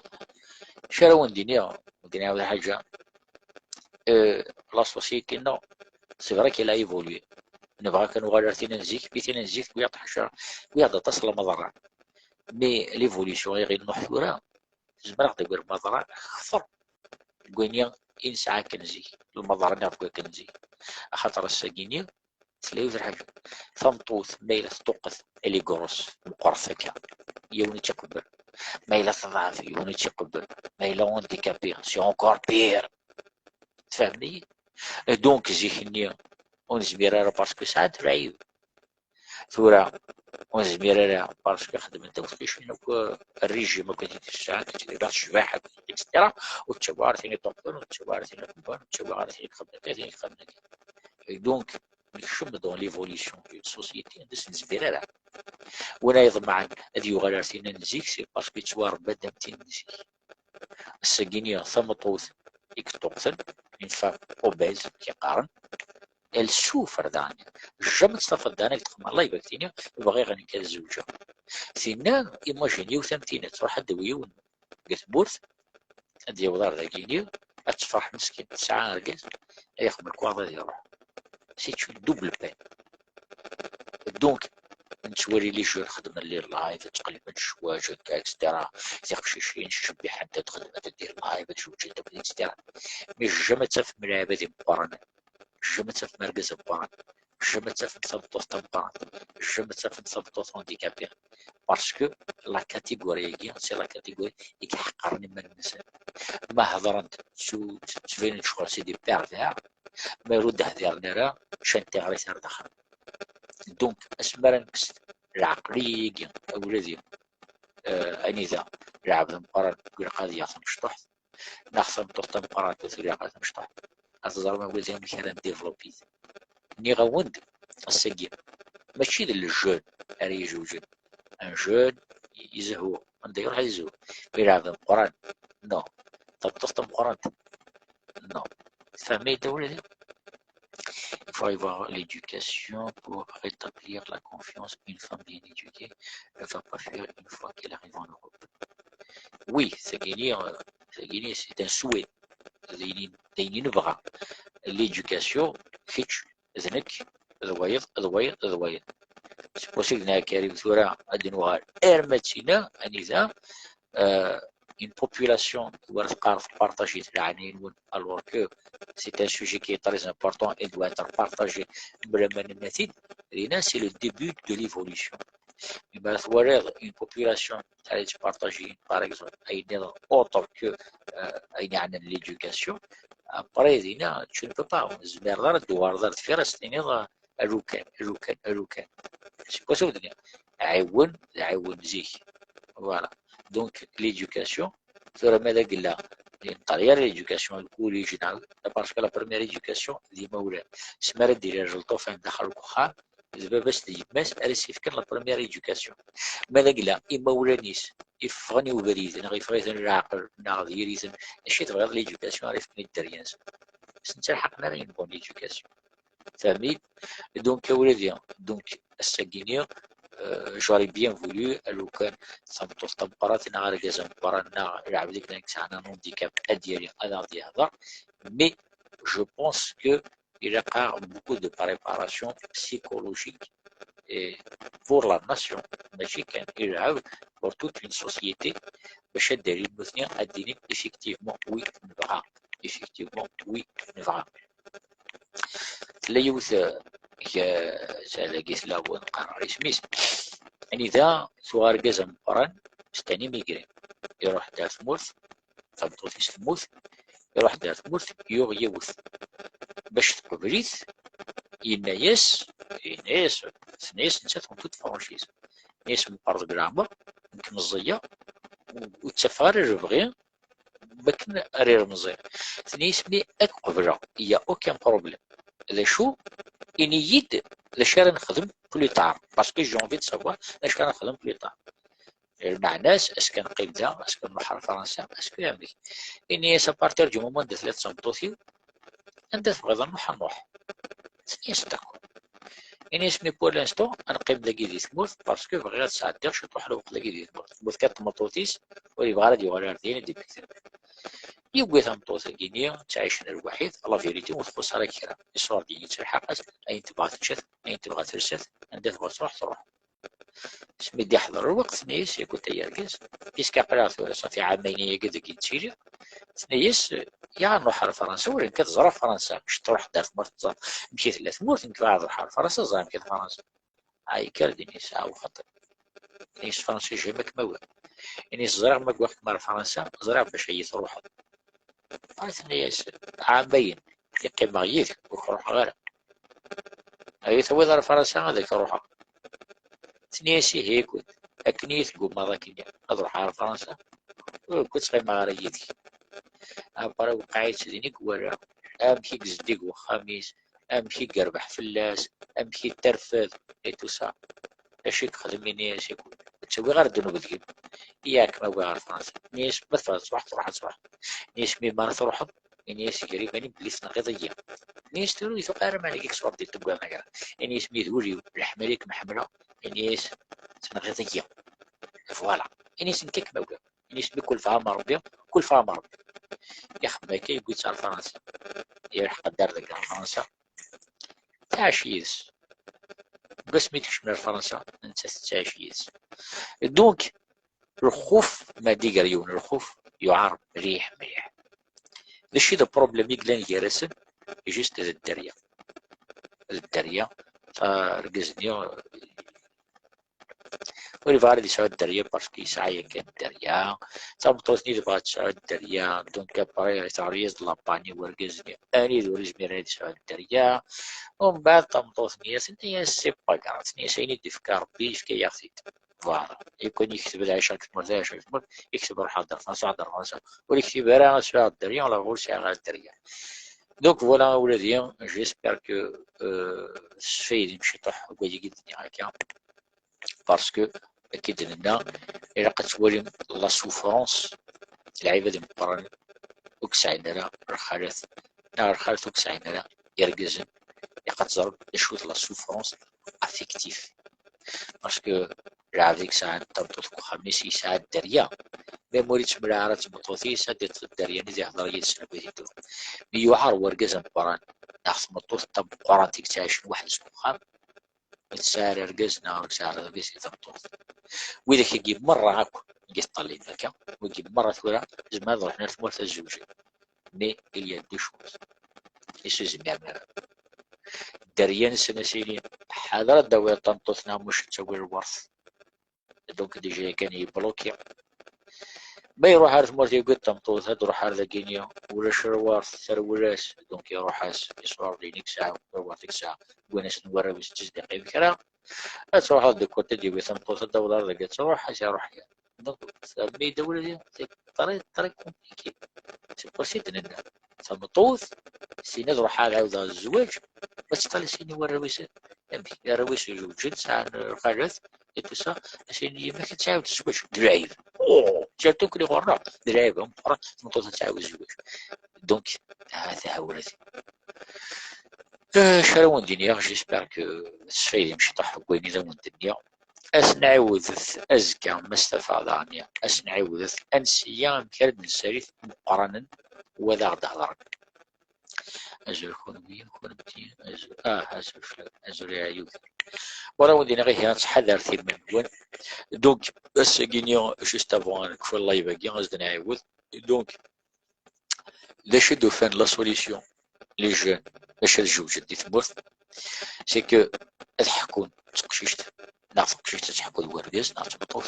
Acu ara wen-d-iniɣ, ur d-nɛawed lḥaǧa. Euh, la société-nneɣ, c'est vrai qu'elle a évolué. Nebɣa kan nuɣal ar tin n zik, mais tin n zik, wiyaḍ ḥaca, wiyaḍ aṭas n lmeḍra. Mais l'évolution i ɣ-inuḥ tura, tezmer ad ɣ-d-tawi lmeḍra akter deg wayen i nesɛa akken zik, lmeḍra-nneɣ deg wakken zik. Axaṭer ass-agi-nni, tella yiwet lḥaǧa. Tameṭṭut, ma yella teṭṭuqqet, elle est grosse, meqqret akka. Yiwen i tt-iqebbel. Ma yella teḍɛef, yiwen i tt-iqebbel. Ma yella handicapé, c'est encore pire. Tfehmem-iyi? Donc, zik-nni, ur nezmir ara parce que sɛant lɛib. Tura, ur nezmir ara parce que xedment akk tqicin akk, régime akk, sɛant tecbeḥ akk, et cetera. Ur ttawi ara tin iṭṭuqqten, ur ttawi ara tin iqebblen, ur ttawi ara tin ixedmen akka, tin ixedmen akka. Et donc, nekcem dans l'évolution d'une société, anda ur nezmir ara. Win ay iḍemɛen ad yuɣal ar tin n zik, c'est parce que yettwarebba-d am tin n zik. Ass-agi-nni tameṭṭut i yeṭṭuqqten, une femme obèse, i qqaren, elle souffre daɣen. Jamais ad tt-tafeḍ daɣen ad txemmem, Allah ibarek, tini, bɣiɣ nekk ad zewǧeɣ. Tinna, imagine yiwet am tinna, tṛuḥ ad d-tawi yiwen deg tmurt, ad d-yaweḍ ar dagini, ad tefreḥ meskin, tesɛa argaz, ad yexdem lekwaɣeḍ ad iṛuḥ. C'est une double peine. Donc, nettwali les jeunes xeddmen les lives, ttqelliben ccwaj, et cetera. Tiqcicin ttcebbiḥent-d, xeddment-d des lives, zewǧent-d, et cetera. Mais jamais ad tafem lɛibad imeqqranen. Jamais ad tafem argaz ameqqran. Jamais ad tafem tameṭṭut tameqqrant. Jamais ad tafem tameṭṭut handicapée. Parce que la catégorie-agi, c'est la catégorie i iḥeqqren iman-nsen. Ma hedren-d, ttbanen-d ccɣel c'est des pervers. Ma ur d-hdiren ara, ččan tiɣrit ar daxel. Donc, asmi ara nekkes lɛeqliya-agi, a wladi, euh, anida lɛebd ameqqran ilaq ad yaɣ tamecṭuḥt, neɣ tameṭṭut tameqqrant ur tili ara tamecṭuḥt. Ad teẓrem a wladi amek ara ndéveloppé-t. Nniɣ-awen-d, ass-agi, mačči d le jeune ara izewǧen. Un jeune izehhu, anda iruḥ ad izehhu? Mi lɛebd ameqqran, non. Tameṭṭut tameqqrant, non. Tfehmem-iyi-d a wladi? Il faut avoir l'éducation pour rétablir la confiance. Une femme bien éduquée, elle va pas fuir une fois qu'elle arrive en Europe. Oui, tagini, euh, tagini, c'est un souhait. D ayen i, d ayen i nebɣa. L'éducation, kečč, d nekk, d wayeḍ, d wayeḍ, d wayeḍ. C'est possible, neɣ Karim, tura ad nuɣal arma d tinna, anida, euh, une population, war teqqar tpartaji leɛnaya-nwen, alors que c'est un sujet qui est très important et doit être partagé. Bla ma nenna-t-id, dinna, c'est le début de l'évolution. Mi ara twaliḍ une population, tettpartaji, par exemple, ayen nniḍen autre que, euh, ayen yeɛnan l'éducation, après, dinna, tu ne peux pas, ur tezmireḍ ara ad d-tuɣaleḍ ar deffir, ad s-tiniḍ, euh, alukan, alukan, alukan. Seg wass-a ur d-nniɣ, ɛiwen, d ɛiwen zik. Voilà. Donc, l'éducation, tura ma d agella, yenṭer yar l'éducation, lkuliǧ, neɣ, parce que la première éducation, d imawlan. Asmi ara d-ilal lṭufan daxel n uxxam, d baba-s d yemma-s ara s-ifken la première éducation. Ma d agella, imawlan-is, iffɣen i ubrid, neɣ iffeɣ-iten leɛqel, neɣ diri-ten, acu i tebɣiḍ l'éducation ara ifken i dderya-nsen? S nettalḥaq ara une bonne éducation. Tfehmem-iyi-d? Donc, a wladi, donc, ass-agi-nni, euh, j'aurais bien voulu, a lukan tameṭṭut tameqqrant, neɣ argaz ameqqran, neɣ lɛebd akken sɛan un handicap, ad d-yali, ad aɣ-d-yehder. Mais je pense que il y a beaucoup de préparation psychologique et pour la nation, mačči kan i lɛebd, pour toute une société, bac ad d-alin nutni, ad d-inin effectivement, oui, nebɣa, effectivement, oui, nebɣa. Tella yiwet, eh, dagi tella, ur neqqar ara isem-is. Anida tuɣ argaz ameqqran, c'est un immigré. Iruḥ-d ar tmurt, tameṭṭut-is temmut, iruḥ-d ar tmurt, yuɣ yiwet. Bac teqbel-it, yenna-yas, yenna-yas, tenna-yas nettat en toute franchise. Tenna-yas meqqer deg leɛmer, nekk meẓẓiyeɣ, ur ttafeɣ ara lebɣi bakken ara iremẓi. Tenna-yas mi ad k-qebleɣ, il y a aucun problème. D acu? Ini-yi-d d acu ara nexdem plus tard, parce que j'ai envie de savoir d acu ara nexdem plus tard. Lmeɛna-s, est-ce que neqqim da, est-ce que nruḥ ar Fransa, est-ce que amek? Ini-as, à partir du moment anda tella d tameṭṭut-iw, anda tebɣiḍ ad nruḥ, ad nruḥ. Tenna-yas d'accord. Ini-as, mais pour l'instant, ad neqqim dagi di tmurt, parce que bɣiɣ ad sɛeddiɣ ciṭuḥ lweqt dagi di tmurt. Tmurt kan tmeṭṭut-is, ur yebɣi ara ad yuɣal ar din, ad d-immekti. Yewwi tameṭṭut-agi-nni, ttɛicen lwaḥid, la vérité, ur txuṣṣ ara kra. Iṣur-d-iyi, ttelḥaq-as, ayen tebɣa tečča-t, ayen tebɣa telsa-t, anda tebɣa truḥ, truḥ. Asmi d-iḥḍer lweqt, tenna-yas, écoute ay argaz, puisque aql-aɣ tura ṣafi ɛamayen-agi deg i nettili, tenna-yas, ya nruḥ ar Fransa, ur nekk ad ẓreɣ Fransa, kečč truḥ-d ar tmurt, teẓreḍ amek i tella tmurt, nekk bɣiɣ ad ruḥeɣ ar Fransa, ẓreɣ amek i tella Fransa. Ay, kker din, yesɛa uxaṭer. Ini-as, Fransa, jamais ad kem-awiɣ. Ini-as, ẓriɣ ma wwiɣ-kem ar Fransa, ẓriɣ bac ay truḥeḍ. Ay, tenna-yas, ɛamayen i qqimeɣ yid-k, ur k-ruḥeɣ ara. Ay tawiḍ ar Fransa, ad ak-ruḥeɣ. Tenna-yas, ihi, kud, akken i yi-teggumaḍ akken ad ruḥeɣ ar Fransa, ur kud ttɣimeɣ ara yid-k. Après, waqeɛ-itt din i iwala amek i yezdig wexxam-is, amek i yerbeḥ fell-as, amek i terfed, et tout ça. Acu i yexdem, ini-as, ikud, ur ttawiɣ ara ddnub deg-m. Yak ma wwiɣ ɣer Fransa. Ini-as, ma tebɣiḍ ad truḥeḍ, truḥ ad truḥeḍ. Ini-as, mi mi ara truḥeḍ, ini-as, ger iman-im belli tenɣiḍ-iyi. Ini-as, tura ur yi-tuqiɛ ara mani i k-ṣṣur di tugga magra. Ini-as, mi d ul-iw, leḥmala i kem-ḥemmleɣ, ini-as, tenɣiḍ-iyi. Voilà. Ini-as nekk ad kem-awiɣ. Ini-as mi kulfeɣ am Ṛebbi, kulfeɣ am Ṛebbi. Ixemmem akka, yewwi-tt ar Fransa. Iruḥ qedder deg Fransa. Tɛac yid-s. Deg wasmi i tekcem ar Fransa, nettat tettɛic yid-s. Donc, lxuf, ma d-iger yiwen lxuf, yuɛer mliḥ, mliḥ. D acu i d problème i yellan gar-asen? Juste d dderya. D dderya. Argaz-nni ur yebɣi ara ad yesɛu dderya parce que yesɛa yakan dderya. Tameṭṭut-nni tebɣa ad tesɛu dderya, donc après teɣli-yas-d la panne i urgaz-nni, anida ur yezmir ara ad yesɛu dderya. Umbeɛd tameṭṭut-nni tenna-yas c'est pas grave, tenna-yas ayen i d-ifka Ṛebbi yefka-yaɣ-t-id. Voilà. Yakan yekteb lɛica deg tmurt, lɛica deg tmurt, yekteb ruḥ hder Fransa, hder Fransa. Ur yektib ara ad sɛuɣ dderya, la ur sɛiɣ ara dderya. Donc voilà, a wladi, j'espère que euh, tesfaydim ciṭuḥ deg wayagi i d-nniɣ akka. Parce que, akka i d-nenna, ilaq ad twalim la souffrance n lɛibad imeqqranen ur k-sɛin ara lxalat, neɣ lxalat ur k-sɛin ara irgazen, ilaq ad teẓrem d acu d la souffrance affective. Parce que lɛebd i yesɛan tameṭṭut deg uxxam-is yesɛa dderya. Même ur yettemlaɛa ara d tmeṭṭut-is, ad d-iṭṭef dderya-nni ad ihder yid-s armi d-iddun. Mi yuɛer urgaz ameqqran neɣ tmeṭṭut tameqqrant i yettɛicen weḥd-s deg uxxam, ur tesɛi ara argaz neɣ ur tesɛi ara argaz i tameṭṭut. Widak-agi merra akk i yeṭṭalin akka, wigi merra tura zemren ad ruḥen ar tmurt ad zewǧen. Mais il y a deux choses. I s-izmiren ara. Dderya-nsen a s-inin ḥader ad d-tawiḍ tameṭṭut neɣ muc ad tawi lwert. Donc déjà yakan yebloki. Ma iruḥ ar tmurt yewwi-d tameṭṭut, ad d-ruḥ ar dagini, ulac lwert, terwel-as, donc iruḥ-as, iṣurdi-nni i yesɛa, lwert i yesɛa, wwin-as-ten warraw-is d tizdiqin kra. Ad truḥeḍ du côté d-yewwi tameṭṭut, ad d-taweḍ ar dagi, ad truḥ, ad s-iruḥ. Donc, termi d awladi, c'est très, très compliqué. C'est pour ça i d-nenna. Tameṭṭut, sin ad ruḥeɣ ad ɛawdeɣ zzwaǧ, ma teṭṭal sin i warraw-is, amek? Arraw-is zewǧen, sɛan lxalat, et tout ça, sin yemma-k ad tɛawed zzwaǧ, d lɛib. Oh, surtout que ɣur-neɣ, d lɛib, meqqren, tameṭṭut ad tɛawed zzwaǧ. Donc, ha-t-a hawlati. Acu ara wen-d-iniɣ, j'espère que tesfaydim ciṭuḥ deg wayen i d awen-d-nniɣ. Ad s-nɛiwdet azekka, ma stafeɣ daɣen, ad s-nɛiwdet ansi-ya amek ara d-nessalit imeqqranen u ad aɣ-d-hedren. Azul kunwi, kunemti, azul, ah, azul fell-awen, azul a iɛeyyugen. Wala wen-d-iniɣ ihi, ttḥadaret iman-nwen. Donc, ass-agi-nni, juste avant ad nekfu live-agi, ad s-d-nɛiwed. Donc, d acu i d-ufan la solution, les jeunes, bac ad zewǧen di tmurt, c'est que ad ḥekkun d teqcict, neɣ taqcict ad teḥku d wergaz, neɣ d tmeṭṭut.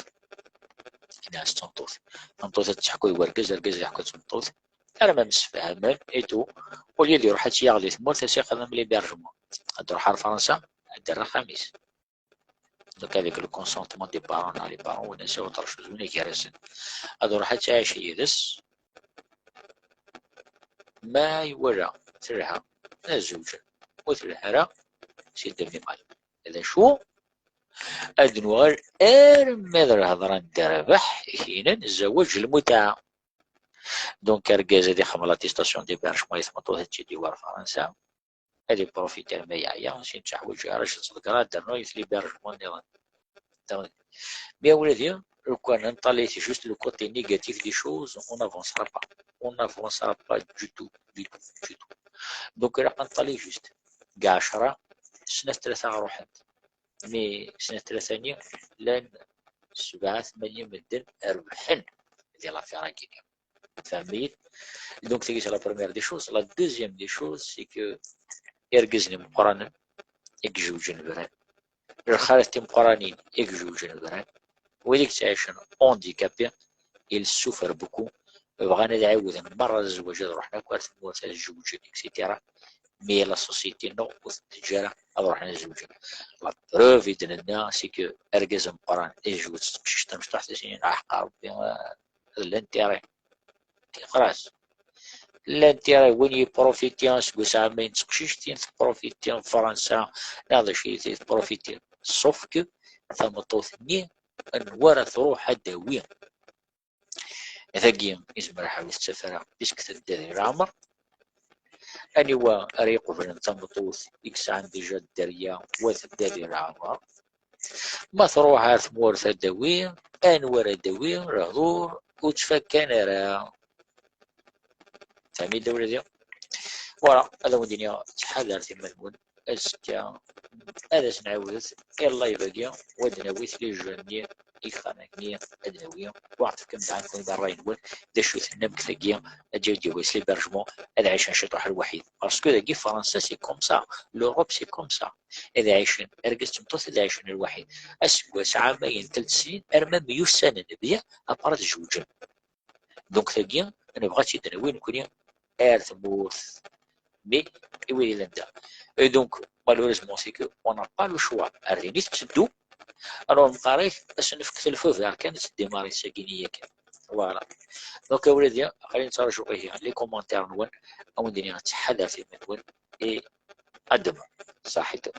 Ini-as d tameṭṭut. Tameṭṭut ad teḥku d wergaz, argaz ad yeḥku d tmeṭṭut. Arma msefhamen et tout. Au lieu d-iruḥ ad tt-yaɣ di tmurt, ad s-ixdem l'hébergement. Ad d-iruḥ ar Fransa, ad d-terr axxam-is. Donc avec le consentement des parents, neɣ les parents, win as-iwweḍ rrcu d win gar-asen. Ad iruḥ ad tɛic yid-s. Ma iwala telha, ad zewǧen. Ur telha ara, c'est devenu mal. D acu? Ad nuɣal arma d lhedra n dderbeḥ, kinen, zzawaǧ lmutaɛ. Donc argaz ad ixdem l'attestation d'hébergement i tmeṭṭut ad tt-id-yawi ar Fransa. Ad iprofiti arma yeɛya, sin teḥwaǧ ara ad tt-tḍegger, ad d-ternu l'hébergement nniḍen. Mais a wladi, lukan ad nṭali juste le côté négatif des choses, on n'avancera pas. On n'avancera pas du tout, du tout, du tout. Donc ilaq ad nṭali juste deg ɛecṛa, snat tlata ruḥent. Mais snat tlata-nni llan sebɛa tmanya medden rebḥen di l'affaire-agi. Tfehmem-iyi? Donc tagi c'est la première des choses. La deuxième des choses, c'est que irgazen imeqqranen i izewǧen bran, lxalat timeqqranin i izewǧen bran, wid i yettɛicen handicapés, ils souffrent beaucoup. Bɣan ad ɛiwden merra zzwaǧ, ad ruḥen akk ar tmurt ad zewǧen, et cetera. Mais la société, non, ur ten-teǧǧa ara ad ruḥen ad zewǧen. La preuve i d-nenna, c'est que argaz ameqqran i yezweǧ s teqcict tamecṭuḥt, ad s-inin aḥeqq Rebbi, ah, d l'intérêt. Tixer-as. L'intérêt, win yiprofiti seg usɛamayen n teqcictin, teprofiti Fransa, neɣ d acu i teprofiti. Sauf que tameṭṭut-nni, anwa ara truḥ ad d-tawi? Dagi, izmer ḥawi tettaf ara, puisque tedda di leɛmer. Aniwa ara iqeblen tameṭṭut i yesɛan déjà dderya, wa tedda di leɛmer? Ma truḥ ar tmurt ad d-tawi, anwa ara d-tawi, lehdur ur ttfakkan ara. Fehmi-d a wladi? Voilà, ad awen-d-iniɣ ttḥadaret iman-nwen. Azekka ad as-nɛiwdet i live-agi, u ad d-nawi les jeunes-nni, ixxamen-nni, ad d-nawi, u ad tefkem-d ɛandkun ṛṛay-nwen, d acu tennam deg tagi, ad d-yawi s l'hébergement, ad ɛicen ciṭuḥ lwaḥid. Parce que dagi Fransa c'est comme ça, l'Europe c'est comme ça. Ad ɛicen, argaz d tmeṭṭut ad ɛicen lwaḥid. Aseggas, ɛamayen, telt snin, arma myussanen, bien, après ad zewǧen. Donc tagi, nebɣa ad tt-id-nawi nekni ar tmurt. Mais, i wid yellan da. Et donc, malheureusement, c'est que on n'a pas le choix. Ar din i tetteddu. Alors, meqqar-ak, ad s-nefk telfubar kan, ad tdémarrer sagi-nni yakan. Voilà. Donc, a wladi, aql-i nettraǧu ihi les commentaires-nwen, ad wen-d-iniɣ ttḥadaret iman-nwen, et à demain. Saḥit.